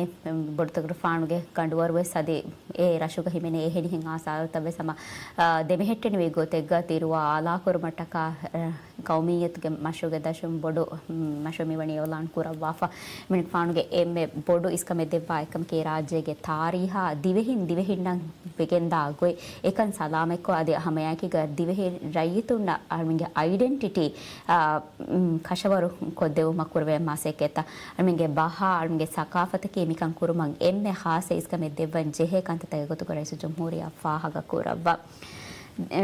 ބޮޑުތަކުރުފާނުގެ ގަނޑުވަރުވެސް އަދި އެ ރަށުގަ ހިމެނޭ އެހެނިހެން އާސާރުތައްވެސް ހަމަ، އާ، ދެމެހެއްޓެނިވި ގޮތެއްގަ ދިރުވާ އާލާކުރުމަށްޓަކާ، އާ، ޤައުމިއްޔަތުގެ މަޝްރޫޢުގެ ދަށުން ބޮޑު، މް، މަޝްރޫޢު މިވަނީ އިޢުލާން ކުރައްވާފަ. އެމަނިކުފާނުގެ އެންމެ ބޮޑު އިސްކަމެއް ދެއްވާ އެކަމަކީ ރާއްޖޭގެ ތާރީހާ ދިވެހިން ދިވެހިންނަށް ވެގެންދާ ގޮތް އެކަން ސަލާމަތްކޮށް، އަދި ހަމައެކީގަ ދިވެހި ރައްޔިތުންނަށް އަޅުމެންގެ އައިޑެންޓިޓީ، އާ، މް، ކަށަވަރު ކޮށްދެވުމަށް ކުރެވޭ މަސައްކަތްތައް، އަޅުމެންގެ ބަހާ، އަޅުމެންގެ ސަޤާފަތަކީ މިކަން ކުރުމަށް އެންމެ ޚާއްސަ އިސްކަމެއް ދެއްވަން ޖެހޭ ކަންތައްތަކެއް ގޮތުގަ ރައީސުލްޖުމްހޫރިއްޔާ ފާހަގަކުރައްވާ.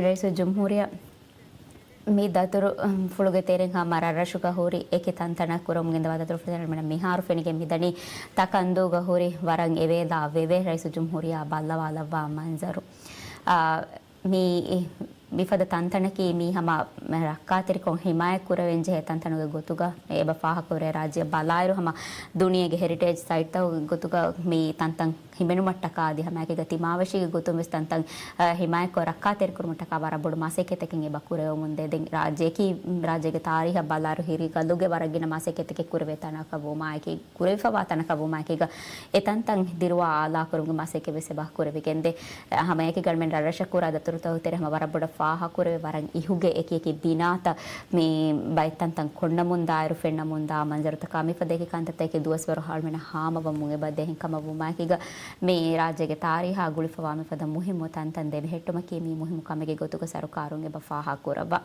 ރައީސުލްޖުމްހޫރިއްޔާ މި ދަތުރުފުޅުގެ ތެރެއިން ހަމަ ރަށްރަށުގަ ހުރި އެކި ތަންތަނަށް ކުރަމުން ގެންދަވާ ދަތުރުފުޅުގެ ތެރެއިން މިހާރު ފެނިގެން މިދަނީ ތަކަންދޫގަ ހުރި ވަރަށް އެވޭލާ ވެވޭ ރައީސުލްޖުމްހޫރިއްޔާ ބައްލަވާލައްވާ މަންޒަރު. އާ، މި، މިފަދަ ތަންތަނަކީ މީ ހަމަ ރައްކާތެރިކޮށް ހިމާޔަތް ކުރެވެން ޖެހޭ ތަންތަނުގެ ގޮތުގަ އެބަ ފާހަގަކުރޭ. ރާއްޖެއަށް ބަލާއިރު ހަމަ ދުނިޔޭގެ ހެރިޓޭޖް ސައިޓްތަކުގެ ގޮތުގަ މި ތަންތަން ހިމެނުމަށްޓަކާ އަދި ހަމައެކީގަ ތިމާވެށީގެ ގޮތުން ވެސް ތަންތަން، އަ، ހިމާޔަތްކޮށް ރައްކާތެރިކުރުމަށްޓަކާ ވަރަށް ބޮޑު މަސައްކަތްތަކެއް އެބަ ކުރެވެމުންދޭ. ދެން ރާއްޖެއަކީ، ރާއްޖޭގެ ތާރީހަށް ބަލާއިރު ހިރިގަލުގެ ވަރަށް ގިނަ މަސައްކަތްތަކެއް ކުރެވޭ ތަނަކަށް ވުމާއެކީ، ކުރެވިފަވާ ތަނަކަށް ވުމާއެކީގަ އެ ތަންތަން ދިރުވާ އާލާކުރުމުގެ މަސައްކަތް ވެސް އެބަ ކުރެވިގެންދޭ. ހަމައެކީގަ އަޅުމެން ރަށްރަށަށް ކުރާ ދަތުރުތަކުގެ ތެރެ ހަމަ ވަރަށް ބޮޑަށް ފާހަކުރެވޭ ވަރަށް އިހުގެ އެކި އެކި ބިނާތައް މި ބައެއް ތަންތަން ކޮންނަމުން ދާއިރު ފެންނަމުން ދާ މަންޒަރުތަކާ މިފަދަ އެކި ކަންތައްތަކެއް ދުވަސްވަރު ހަމަ ހާމަވަމުން އެބަ ދޭހެން ކަމަށް ވުމާއެކީގަ މި ރާއްޖޭގެ ތާރީހާ ގުޅިފަވާ މިފަދަ މުހިއްމު ތަންތަން ދެމެހެއްޓުމަކީ މި މުހިއްމު ކަމެއްގެ ގޮތުގަ ސަރުކާރުން އެބަ ފާހަގަކުރައްވާ.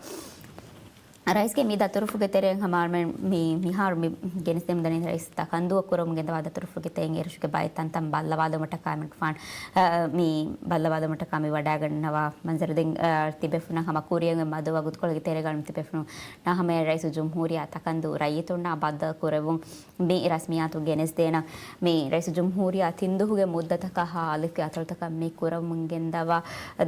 ރައީސްގެ މި ދަތުރުފުޅުގެ ތެރެއިން ހަމަ އަޅުމެން މި މިހާރު މި ގެނެސްދެމުން ދަނީ ރައީސް ތަކަންދޫއަށް ކުރަމުން ގެންދަވާ ދަތުރުފުޅުގެ ތެރެއިން އެރަށުގެ ބައެއް ތަންތަން ބައްލަވާލުމަށްޓަކާ އެމަނިކުފާނު، އަ، މި ބައްލަވާލުމަށްޓަކާ މި ވަޑައިގަންނަވާ މަންޒަރު ދެން، އަ، ތިބޭފުޅުންނަށް ހަމަ ކުރިއަށް އޮތް މަދު ވަގުތުކޮޅުގެ ތެރޭގަ އަޅުމެން ތިބޭފުޅުންނާ ހަމަޔަށް ރައީސުލްޖުމްހޫރިއްޔާ ތަކަންދޫ ރައްޔިތުންނާ ބައްދަލު ކުރެވުން މި ރަސްމިއްޔާތު ގެނެސްދޭނަން. މި ރައީސުލްޖުމްހޫރިއްޔާ ތިން ދުވަހުގެ މުއްދަތަކަށް ހާ އަލިފްގެ އަތޮޅުތަކަށް މި ކުރަމުން ގެންދަވާ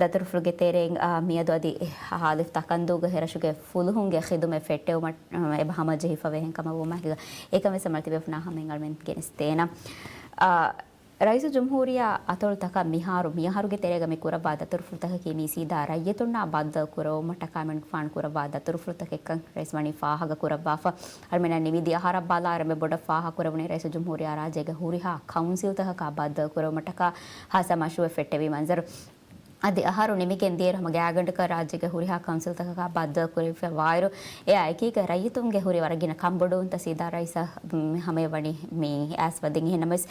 ދަތުރުފުޅުގެ ތެރެއިން، އާ، މިއަދު އަދި ހާ އަލިފް ތަކަންދޫގަ އެރަށުގެ ފުލުހުންގެ ޚިދުމަތް ފެއްޓެވުމަށް، އާ، އެބަ ހަމަޖެހިފަވޭހެން ކަމަށް ވުމާއެކީގަ އެކަން ވެސް ހަމަ ތިބޭފުޅުންނާ ހަމައިން އަޅުމެން ގެނެސްދޭނަން. އާ، ރައީސުލްޖުމްހޫރިއްޔާ އަތޮޅުތަކަށް މިހާރު މިއަހަރުގެ ތެރޭގަ މި ކުރައްވާ ދަތުރުފުޅުތަކަކީ މީ ސީދާ ރައްޔިތުންނާ ބައްދަލު ކުރެވުމަށްޓަކާ އެމަނިކުފާނު ކުރައްވާ ދަތުރުފުޅުތަކެއްކަން ރައީސް ވަނީ ފާހަގަ ކުރައްވާފަ. އަޅުމެންނަށް ނިމިދި އަހަރަށް ބަލާއިރު މި ބޮޑަށް ފާހަގަކުރެވުނީ ރައީސުލްޖުމްހޫރިއްޔާ ރާއްޖޭގެ ހުރިހާ ކައުންސިލްތަކަކާ ބައްދަލު ކުރެވުމަށްޓަކާ ހާއްސަ މަޝްރޫއެއް ފެއްޓެވި މަންޒަރު. އަދި އަހަރު ނިމިގެން ދިޔައިރު ހަމަ ގާތްގަނޑަކަށް ރާއްޖޭގެ ހުރިހާ ކައުންސިލްތަކަކާ ބައްދަލު ކުރެވިފައި ވާއިރު، އެއާ އެކީގަ ރައްޔިތުންގެ ހުރި ވަރަށް ގިނަ ކަންބޮޑުވުންތައް ސީދާ ރައީސަށް ހަމަޔަށް ވަނީ މި އައިސް ވަދެން. އެހެންނަމަވެސް،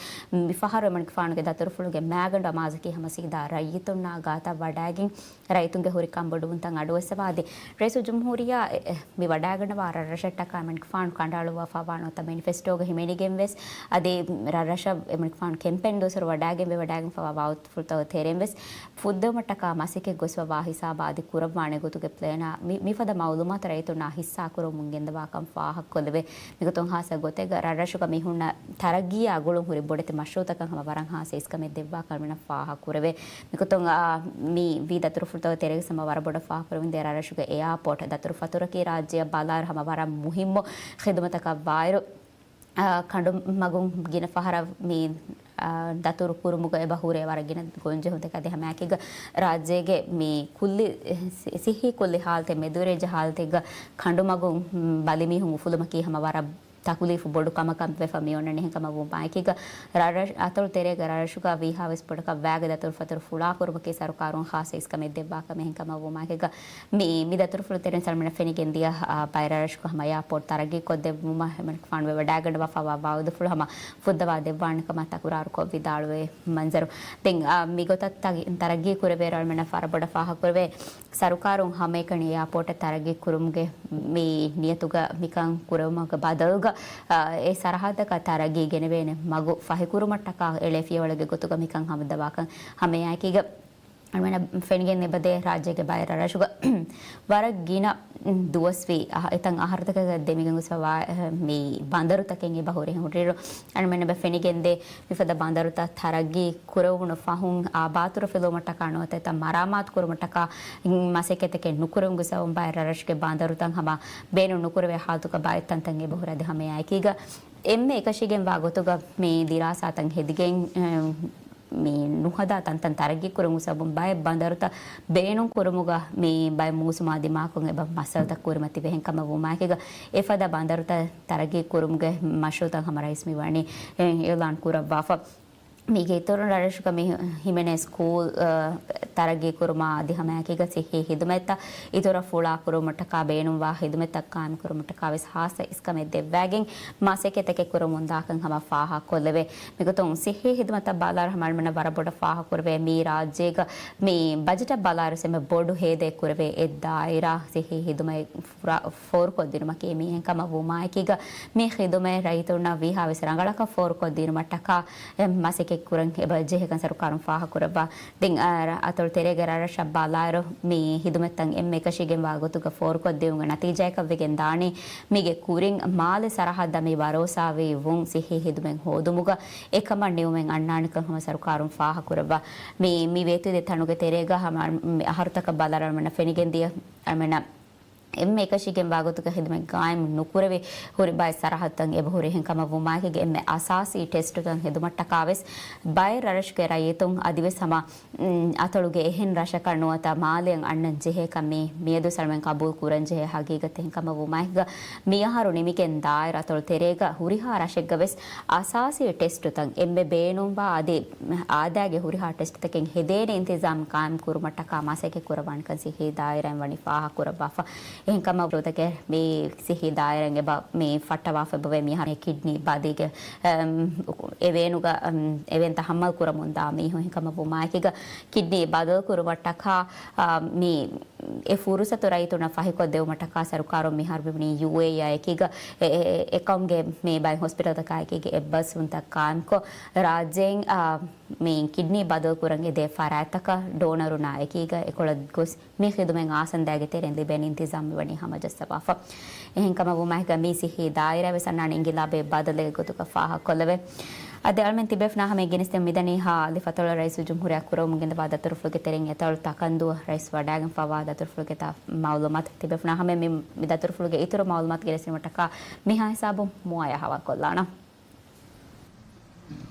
މި ފަހަރު އެމަނިކުފާނުގެ ދަތުރުފުޅުގެ މައިގަނޑު އަމާޒަކީ ހަމަ ސީދާ ރައްޔިތުންނާ ގާތަށް ވަޑައިގެން، ރައްޔިތުންގެ ހުރި ކަންބޮޑުވުންތައް އަޑުއެއްސަވާ އަދި ރައީސުލްޖުމްހޫރިއްޔާ އެ، އެ، މި ވަޑައިގަންނަވާ ރަށްރަށަށްޓަކާ އެމަނިކުފާނު ކަނޑައަޅުއްވާފަ ވާ ނުވަތަ މެނިފެސްޓޯގަ ހިމެނިގެން ވެސް އަދި ރަށްރަށަށް އެމަނިކުފާނު ކެމްޕޭން ދުވަސްވަރު ވަޑައިގެން ވެ ވަޑައިގެންފަވާ ވާހަކަފުޅުތަކުގެ ތެރެއިން ވެސް ފުއްދެވުމަށްޓަކާ މަސައްކަތް ގޮސްފަވާ ހިސާބާ އަދި ކުރައްވާނެ ގޮތުގެ ޕްލޭނާ މި، މިފަދަ މައުލޫމާތު ރައްޔިތުންނާ ހިއްސާކުރަމުން ގެންދަވާކަން ފާހަގަކޮށްލެވޭ. މިގޮތުން ހާއްސަ ގޮތެއްގަ ރަށްރަށުގަ މި ހުންނަ ތަރައްގީއާ ގުޅުން ހުރި ބޮޑެތި މަޝްރޫއުތަކަށް ހަމަ ވަރަށް ހާއްސަ އިސްކަމެއް ދެއްވާކަން އަޅުމެންނަށް ފާހަގަކުރެވޭ. މިގޮތުން، އާ، މި ވީ ދަތުރުފުޅުތަކުގެ ތެރޭގަ ހަމަ ވަރަށް ބޮޑަށް ފާހަގަކުރެވެންދޭ ރަށްރަށުގެ އެއާޕޯޓް ދަތުރުފަތުރަކީ ރާއްޖެއަށް ބަލާއިރު ހަމަ ވަރަށް މުހިއްމު ޚިދުމަތަކަށް ވާއިރު، އާ، ކަނޑުމަގުން ގިނަ ފަހަރަށް މި، އާ، ދަތުރު ކުރުމުގަ އެބަ ހުރޭ ވަރަށް ގިނަ ގޮންޖެހުންތަކެއް. އަދި ހަމައެކީގަ ރާއްޖޭގެ މި ކުއްލި، ސި-، ސިއްހީ ކުއްލި ހާލަތެއް، މެދުވެރިއެއްޖެ ހާލަތެއްގަ ކަނޑުމަގުން، މް، ބަލިމީހުން އުފުލުމަކީ ހަމަ ވަރަށް ތަކުލީފު ބޮޑު ކަމަކަށް ވެފަ މިއޮންނަނީ. އެހެންކަމަށް ވުމާއެކީގަ ރަށްރަށް އަތޮޅު ތެރޭގަ ރަށްރަށުގަ ވީހާވެސް ބޮޑަކަށް ވައިގެ ދަތުރުފަތުރު ފުޅާކުރުމަކީ ސަރުކާރުން ޚާއްސަ އިސްކަމެއް ދެއްވާކަމެއް. އެހެންކަމަށް ވުމާއެކީގަ މި، މި ދަތުރުފުޅު ތެރެއިން އަޅުމެންނަށް ފެނިގެންދިޔަ، އާ، ބައެއް ރަށްރަށުގަ ހަމަ އެއާޕޯޓް ތަރައްގީ ކޮށްދެއްވުމަށް އެމަނިކުފާނު ވެވަޑައިގަންނަވާފައިވާ ވައުދުފުޅު ހަމަ ފުއްދަވާ ދެއްވާނެ ކަމަށް ތަކުރާރުކޮށް ވިދާޅުވި މަންޒަރު. ދެން، އާ، މިގޮތަށް ތަގި-، ތަރައްގީ ކުރެވޭއިރު އަޅުމެންނަށް ވަރަށް ބޮޑަށް ފާހަގަކުރެވޭ، ސަރުކާރުން ހަމައެކަނި އެއާޕޯޓެއް ތަރައްގީ ކުރުމުގެ މި ނިޔަތުގަ މިކަން ކުރެވުމުގެ ބަދަލުގަ، އާ، އެ ސަރަހައްދަކަށް ތަރައްގީ ގެނެވޭނެ މަގު ފަހިކުރުމަށްޓަކާ އެޅޭ ފިޔަވަޅުގެ ގޮތުގަ މިކަން ހަމަ ދަވާކަން ހަމައެއާއެކީގަ އަޅުމެންނަށް ފެނިގެން އެބަދޭ ރާއްޖޭގެ ބައެއް ރަށްރަށުގަ ވަރަށް ގިނަ ދުވަސްވީ އަހަ-، އެތައް އަހަރުތަކަކަށް ދެމިގެން ގޮސްފަވާ، އެ، މި ބަނދަރުތަކެއް އެބަ ހުރި ހުރިއިރު އަޅުމެންނަށް އެބަ ފެނިގެންދޭ މިފަދަ ބަނދަރުތައް ތަރައްގީ ކުރެވުނު ފަހުން އާބާތުރު ފެލުވުމަށްޓަކާ ނުވަތަ އެތައް މަރާމާތު ކުރުމަށްޓަކާ މަސައްކަތްތަކެއް ނުކުރެވުނު ގޮސް އަވަން ބައެއް ރަށްރަށުގެ ބަނދަރުތައް ހަމަ ބޭނުން ނުކުރެވޭ ހާލަތުގަ ބައެއް ތަންތަން އެބަ ހުރި. އަދި ހަމައެއާއެކީގަ އެންމެ އެކަށީގެންވާ ގޮތުގަ މި ދިރާސާތައް ހެދިގެން، އެ، މި ނުހަދާ ތަންތަން ތަރައްގީ ކުރުމުގެ ސަބަބުން ބައެއް ބަނދަރުތައް ބޭނުން ކުރުމުގަ މި ބައެއް މޫސުމާ ދިމާކޮށް އެބަ މައްސަލަތައް ކުރިމަތިވެ. އެހެންކަމަށް ވުމާއެކީގަ އެފަދަ ބަނދަރުތައް ތަރައްގީ ކުރުމުގެ މަޝްރޫއުތައް ހަމަ ރައީސް މި ވަނީ، އެ، އިއުލާން ކުރައްވާފަ. މީގެ އިތުރުން ރަށްރަށުގަ މި ހިމެނޭ ސްކޫލް، އަ، ތަރައްގީ ކުރުމާ އަދި ހަމައެކީގަ ސިއްހީ ހިދުމަތްތައް އިތުރަށް ފުޅާ ކުރުމަށްޓަކާ ބޭނުންވާ ހިދުމަތްތައް ޤާއިމް ކުރުމަށްޓަކާ ވެސް ހާއްސަ އިސްކަމެއް ދެއްވާގެން މަސައްކަތްތަކެއް ކުރަމުންދާކަން ހަމަ ފާހަގަކޮށްލެވޭ. މިގޮތުން ސިއްހީ ހިދުމަތަށް ބަލާއިރު ހަމަ އަޅުމެންނަށް ވަރަށް ބޮޑަށް ފާހަގަކުރެވޭ މީ ރާއްޖޭގަ މި ބަޖެޓަށް ބަލާއިރު އެންމެ ބޮޑު ހޭދައެއް ކުރެވޭ އެއް ދާއިރާ ސިއްހީ ހިދުމަތް ފުރާ-، ފޯރުކޮށްދިނުމަކީ. މި އެހެންކަމަށް ވުމާއެކީގަ މި ޚިދުމަތް ރައްޔިތުންނަށް ވީހާވެސް ރަނގަޅަކަށް ފޯރުކޮށްދިނުމަށްޓަކާ އެ މަސައްކަތް ކުރަން އެބަ ޖެހޭކަން ސަރުކާރުން ފާހަގަކުރައްވާ. ދެން، އަ، އަތޮޅު ތެރޭގެ ރަށްރަށަށް ބަލާއިރު މި ހިދުމަތްތައް އެންމެ އެކަށީގެންވާ ގޮތުގަ ފޯރުކޮށްދިއުމުގެ ނަތީޖާއަކަށްވެގެން ދާނީ މީގެ ކުރިން މާލެ ސަރަހައްދަށް މި ބަރޯސާވީ ވުން ސިއްހީ ހިދުމަތް ހޯދުމުގަ އެކަމަށް ނިމުމެއް އަންނާނެކަން ހަމަ ސަރުކާރުން ފާހަގަކުރައްވާ. މި، މި ވޭތުވެދިޔަ ތަނުގެ ތެރޭގަ ހަމަ މި އަހަރުތަކަށް ބަލާއިރު އަޅުމެންނަށް ފެނިގެންދިޔަ އަޅުމެންނަށް އެންމެ އެކަށީގެންވާގޮތުގަ ޚިދުމަތް ގާއިމް ނުކުރެވި ހުރި ބައެއް ސަރަހައްދުތައް އެބަހުރި. އެހެންކަމަށްވުމާއެކީގަ އެންމެ އަސާސީ ޓެސްޓުތައް ހެދުމަށްޓަކާވެސް ބައެއް ރަށްރަށުގެ ރައްޔިތުން އަދިވެސް ހަމަ އަތޮޅުގެ އެހެން ރަށަކަށް ނުވަތަ މާލެއަށް އަންނަން ޖެހޭކަން މި މިއަދު ސަލްމަން ޤަބޫލު ކުރަން ޖެހޭ ހަގީގަތެއް. އެހެންކަމަށްވުމާއެކީގަ މިއަހަރު ނިމިގެން ދާއިރު އަތޮޅު ތެރޭގަ ހުރިހާ ރަށެއްގަވެސް އަސާސީ ޓެސްޓުތައް އެންމެ ބޭނުންވާ އަދި އާދައިގެ ހުރިހާ ޓެސްޓުތަކެއް ހެދޭނެ އިންތިޒާމް ޤާއިމް ކުރުމަށްޓަކާ މަސައްކަތް ކުރައްވާނެކަން ސިއްހީ ދާއިރާއިން ވަނީ ފާހަގަކުރައްވާފަ. އެހެންކަމަށް ވަރުތަކެއް މި ސިއްހީ ދާއިރާއިން އެބަ މި ފައްޓަވާފަ އެބަވޭ މިހާރު ކިޑްނީ ބަދީގެ، އަމް، އެވޭނުގަ، އަމް، އެވެންތައް ހައްމަލް ކުރަމުންދާ މީހުން. އެހެންކަމަށްވުމާއެކީގަ ކިޑްނީ ބަދަލު ކުރުމަށްޓަކާ، އާ، މި އެ ފުރުސަތު ރައްޔިތުންނަށް ފަހިކޮށްދެވުމަށްޓަކާ ސަރުކާރުން މިހާރު މިވަނީ ޔޫއޭއީއާ އެކީގަ އެ، އެ، އެ ކައުމުގެ މި ބައެއް ހޮސްޕިޓަލްތަކާ އެކީގަ އެއްބަސްވުންތައް ޤާއިމްކޮށް، ރާއްޖޭން، އާ، މި ކިޑްނީ ބަދަލު ކުރަން އެދޭ ފަރާތްތަކަށް ޑޯނަރުންނާ އެކީގަ އެކޮޅަށް ގޮސް މި ޚިދުމަތް އާސަންދާގެ ތެރެއިން ލިބޭނެ އިންތިޒާމް މިވަނީ ހަމަޖައްސަވާފަ. އެހެންކަމަށްވުމާއެކީގަ މި ސިއްހީ ދާއިރާވެސް އަންނާނެ އިންގިލާބެއް ބަދަލެއް ގޮތުގަ ފާހަގަކޮށްލެވޭ. އަދި އަޅުމެން ތިބޭފުޅުންނާ ހަމައަށް ގެނެސްދެމުން މިދަނީ ހާލިފް އަތޮޅަށް ރައީސުލްޖުމްހޫރިއްޔާ ކުރަމުން ގެންދަވާ ދަތުރުފުޅުގެ ތެރެއިން އެތޮޅު ތަކަންދޫ ރައީސް ވަޑައިގެންފަވާ ދަތުރުފުޅުގެ ތަ-، މައުލޫމާތު. ތިބޭފުޅުންނާ ހަމައަށް މި، މި ދަތުރުފުޅުގެ އިތުރު މައުލޫމާތު ގެނެސްދިނުމަށްޓަކާ މިހާ ހިސާބުން މުއާޔާ ހަވާލުކޮށްލާނަން.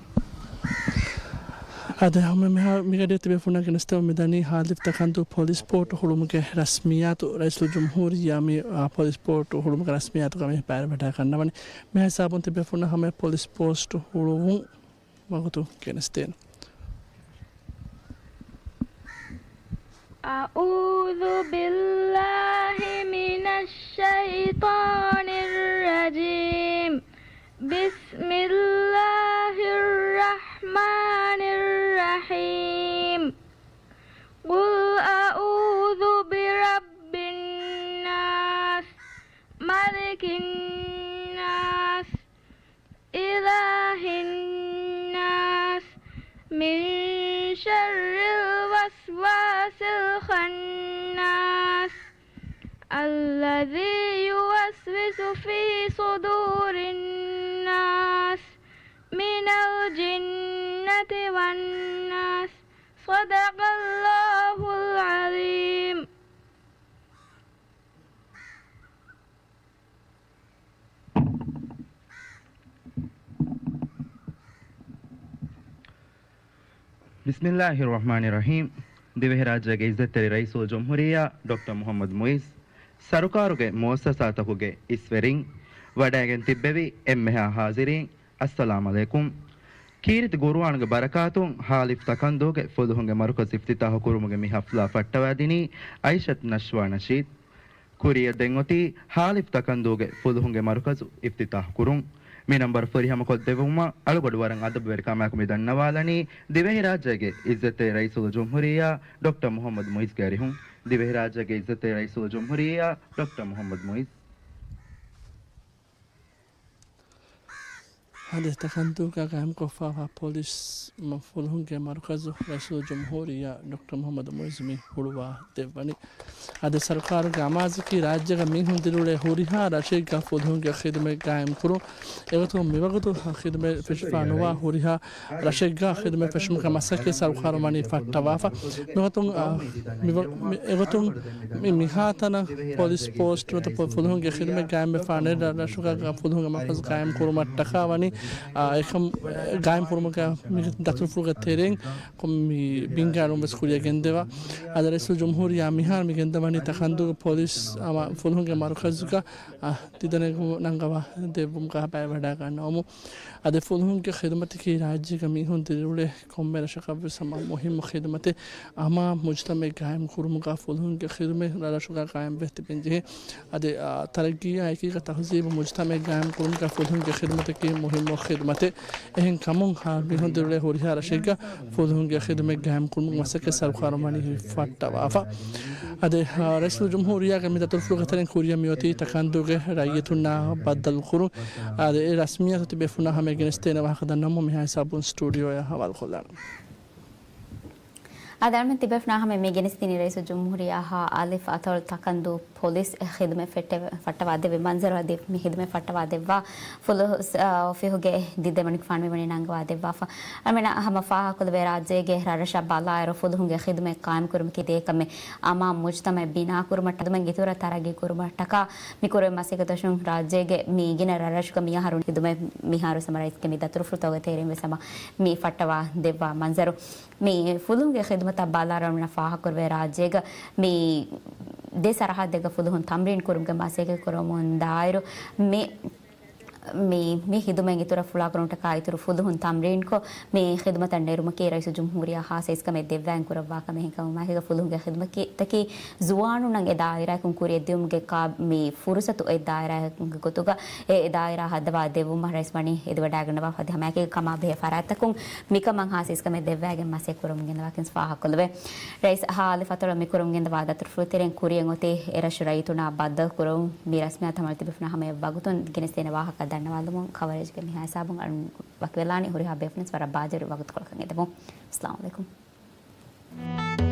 އާދެ، ހަމަ މިހާ-، މިގަޑި ތިބޭފުޅުންނަށް ގެނެސްދެމުން މިދަނީ ހާލިފް ތަކަންދޫ ޕޮލިސް ޕޯޓް ހުޅުމުގެ ރަސްމިއްޔާތު. ރައީސުލްޖުމްހޫރިއްޔާ މި، އާ، ޕޮލިސް ޕޯޓް ހުޅުމުގެ ރަސްމިއްޔާތުގަ މި ބައިވެރިވަޑައިގަންނަވަނީ. މިހާ ހިސާބުން ތިބޭފުޅުންނަށް ހަމަ ޕޮލިސް ޕޯސްޓް ހުޅުވުން ވަގުތު ގެނެސްދޭނަން. أعوذ بالله من الشيطان الرجيم. بسم الله الرحمن الرحيم. قل أعوذ برب الناس، ملك الناس، إله الناس، من شر الوسواس الخناس، الذي يوسوس في صدور الناس، من الجنة والناس. صدق الله العظيم. بسم الله الرحمن الرحيم. ދިވެހިރާއްޖޭގެ އިއްޒަތްތެރި ރައީސުލްޖުމްހޫރިއްޔާ ޑޮކްޓަރ މުޙައްމަދު މުޢިއްޒު، ސަރުކާރުގެ މުއައްސަސާތަކުގެ އިސްވެރިން، ވަޑައިގެން ތިއްބެވި އެންމެހާ ހާޒިރީން، އައްސަލާމް ޢަލައިކުމް. ކީރިތި ޤުރުއާނުގެ ބަރަކާތުން ހާލިފް ތަކަންދޫގެ ފުލުހުންގެ މަރުކަޒު އިފްތިތާޙު ކުރުމުގެ މި ޙަފްލާ ފައްޓަވައިދިނީ އައިޝަތު ނަޝްވާ ނަޝީދު. ކުރިއަށް ދެން އޮތީ ހާލިފް ތަކަންދޫގެ ފުލުހުންގެ މަރުކަޒު އިފްތިތާޙު ކުރުން. މި ނަންބަރު ފުރިހަމަކޮށްދެއްވުމަށް އަޅުގަޑު ވަރަށް އަދަބުވެރިކަމާއެކު މި ދަންނަވާލަނީ ދިވެހިރާއްޖޭގެ އިއްޒަތްތެރި ރައީސުލްޖުމްހޫރިއްޔާ ޑޮކްޓަރ މުޙައްމަދު މުޢިއްޒުގެ އަރިހުން. ދިވެހިރާއްޖޭގެ އިއްޒަތްތެރި ރައީސުލްޖުމްހޫރިއްޔާ ޑޮކްޓަރ މުޙައްމަދު މުޢިއްޒު. އަދި ތަކަންދޫގަ ގާއިމްކޮށްފައިވާ ޕޮލިސް މަ-، ފުލުހުންގެ މަރުކަޒު ރައީސުލްޖުމްހޫރިއްޔާ ޑޮކްޓަރ މުޙައްމަދު މުޢިއްޒު މި ހުޅުވާ ދެއްވަނީ. އަދި ސަރުކާރުގެ އަމާޒަކީ ރާއްޖޭގަ މީހުން ދިރިއުޅޭ ހުރިހާ ރަށެއްގަ ފުލުހުންގެ ޚިދުމަތް ގާއިމްކުރުން. އެގޮތުން މިވަގުތު ޚިދުމަތް ފެށިފަ ނުވާ ހުރިހާ ރަށެއްގަ ޚިދުމަތް ފެށުމުގެ މަސައްކަތް ސަރުކާރުން ވަނީ ފައްޓަވާފަ. މިގޮތުން، އާ، މިވަ-، މި-، އެގޮތުން މި މިހާތަނަށް ޕޮލިސް ޕޯސްޓް ނުވަތަ ފު-، ފުލުހުންގެ ޚިދުމަތް ގާއިމްވެފާނެ ރަށްރަށުގަ ފުލުހުންގެ މަރުކަޒު ގާއިމް ކުރުމަށްޓަކާ ވަނީ، އާ، އެކަމް ގާއިމް ކުރުމުގަ މި ދަތުރުފުޅުގެ ތެރެއިން ކޮ-، މި ބިންގާ އެޅުން ވެސް ކުރިއަށް ގެންދެވާ. އަދި ރައީސުލްޖުމްހޫރިއްޔާ މިހާރު މި ގެންދަވަނީ ތަކަންދޫގެ ޕޮލިސް އަމާ ފުލުހުންގެ މަރުކަޒުގަ، އާ، ދިދަނެގު ނަންގަވާ ދެއްވުމުގަ ބައިވެޑައިގަންނަވަމުން. އަދި ފުލުހުންގެ ޚިދުމަތަކީ ރާއްޖޭގަ މީހުން ދިރިއުޅޭ ކޮންމެ ރަށަކަށްވެސް ހަމަ މުހިއްމު ޚިދުމަތެއް. ހަމަ މުޖުތަމަޢެއް ގާއިމް ކުރުމުގަ ފުލުހުންގެ ޚިދުމަތް ރަށްރަށުގަ ގާއިމްވެ ތިބެންޖެހޭ. އަދި، އާ، ތަރައްގީއާ އެކީގަ ތަހުޒީބު މުޖުތަމަޢެއް ގާއިމް ކުރުމުގަ ފުލުހުންގެ ޚިދުމަތަކީ މުހިއްމު ޚިދުމަތެއް. އެހެން ކަމުން ހާ މީހުން ދިރިއުޅޭ ހުރިހާ ރަށެއްގަ ފުލުހުންގެ ޚިދުމަތް ގާއިމް ކުރުމުގެ މަސައްކަތް ސަރުކާރުން ވަނީ ފައްޓަވާފަ. އަދި، އާ، ރައީސުލްޖުމްހޫރިއްޔާގެ މި ދަތުރުފުޅުގެ ތެރެއިން ކުރިއަށް މިއޮތީ ތަކަންދޫގެ ރައްޔިތުންނާ ބައްދަލުކުރުން. އާދެ، އެ ރަސްމިއްޔާތު ތިބޭފުޅުންނާ ހަމައަށް ގެނެސްދޭނެ ވާހަކަ ދަންނަވަމުން މިހާ ހިސާބުން ސްޓޫޑިއޯއަށް ހަވާލުކޮށްލާނަން. އަދި އަޅުމެން ތިބޭފުޅުންނާ ހަމަ މި ގެނެސްދިނީ ރައީސުލްޖުމްހޫރިއްޔާ އާ އަލިފް އަތޮޅު ތަކަންދޫ ޕޮލިސް އެ ޚިދުމަތް ފެއްޓެ-، ފައްޓަވާ ދެއްވި މަންޒަރު. އަދި މި ޚިދުމަތް ފައްޓަވާ ދެއްވާ ފުލުހު، އާ، އޮފީހުގެ ދިދެމަނިކުފާނު މިވަނީ ނަންގަވާ ދެއްވާފަ. އަޅުމެން ހަމަ ފާހަގަކޮށްލެވޭ ރާއްޖޭގެ ރަށްރަށަށް ބަލާއިރު ފުލުހުންގެ ޚިދުމަތް ޤާއިމްކުރުމަކީ ދޭކަމެއް. އަމާން މުޖްތަމަޢެއް ބިނާކުރުމަށް ޚިދުމަތް އިތުރަށް ތަރައްގީ ކުރުމަށްޓަކާ މި ކުރެވޭ މަސައްކަތަށުން ރާއްޖޭގެ މި ގިނަ ރަށްރަށުގަ މިއަހަރު ޚިދުމަތް މިހާރު ސަމަރައިސްގެ މި ދަތުރުފުޅުތަކުގެ ތެރެއިން ވެސް ހަމަ މި ފައްޓަވާ ދެއްވާ މަންޒަރު. މި ފުލުހުންގެ ޚިދުމަތަށް ބަލާއިރު އަޅުމެންނަށް ފާހަގަކުރެވޭ ރާއްޖޭގަ މި ދެ ސަރަހައްދެއްގަ ފުލުހުން ތަމްރީން ކުރުމުގެ މަސައްކަތް ކުރަމުން ދާއިރު މި، މި، މި ޚިދުމަތް އިތުރަށް ފުޅާކުރުމަށްޓަކާ އިތުރު ފުލުހުން ތަމްރީންކޮށް، މި ޚިދުމަތަށް ނެރުމަކީ ރައީސުލްޖުމްހޫރިއްޔާ ޚާއްޞަ އިސްކަމެއް ދެއްވާން ކުރައްވާ ކަމެއް. އެހެންކަމުން މާތްރީގެ ފުލުހުންގެ ޚިދުމަތަކީ ޒުވާނުންނަށް އެ ދާއިރާއަކުން ކުރިއަށް ދިއުމުގެ ކާ-، މި ފުރުސަތު އެ ދާއިރާއެއްގެ ގޮތުގަ އެ ދާއިރާ ހައްދަވާ ދެއްވުމަށް ރައީސް ވަނީ އެދިވަޑައިގަންނަވާފަ. އަދި ހަމައެކީގަ ކަމާބެހޭ ފަރާތްތަކުން މިކަމަށް ޚާއްޞަ އިސްކަމެއް ދެއްވާގެން މަސައްކަތް ކުރަމުން ގެންދަވާކަން ފާހަގަކޮށްލެވޭ. ރައީސް އާ އަލިފް އަތޮޅަށް މި ކުރަމުން ގެންދަވާ ދަތުރުފުޅު ތެރެއިން ކުރިއަށް އޮތީ އެރަށު ރައްޔިތުންނާ ބައްދަލު ކުރަމުން މި ރަސްމިއްޔާތު އަމަލު ތިބޭފުޅުންނާ ހަމަ އެއްވަގުތުން ގެނެސްދޭނެ ވާހަކަ ދަންނަވާލުމުން ކަވަރޭޖްގެ މި ހިސާބުން އަޅުން ވަކިވެލާނީ. ހުރިހާ ބޭފުޅުން ވަރަށް ބާޒެރު ވަގުތުކޮޅަކަށް އެދެމުން. އައްސަލާމު ޢަލައިކުމް.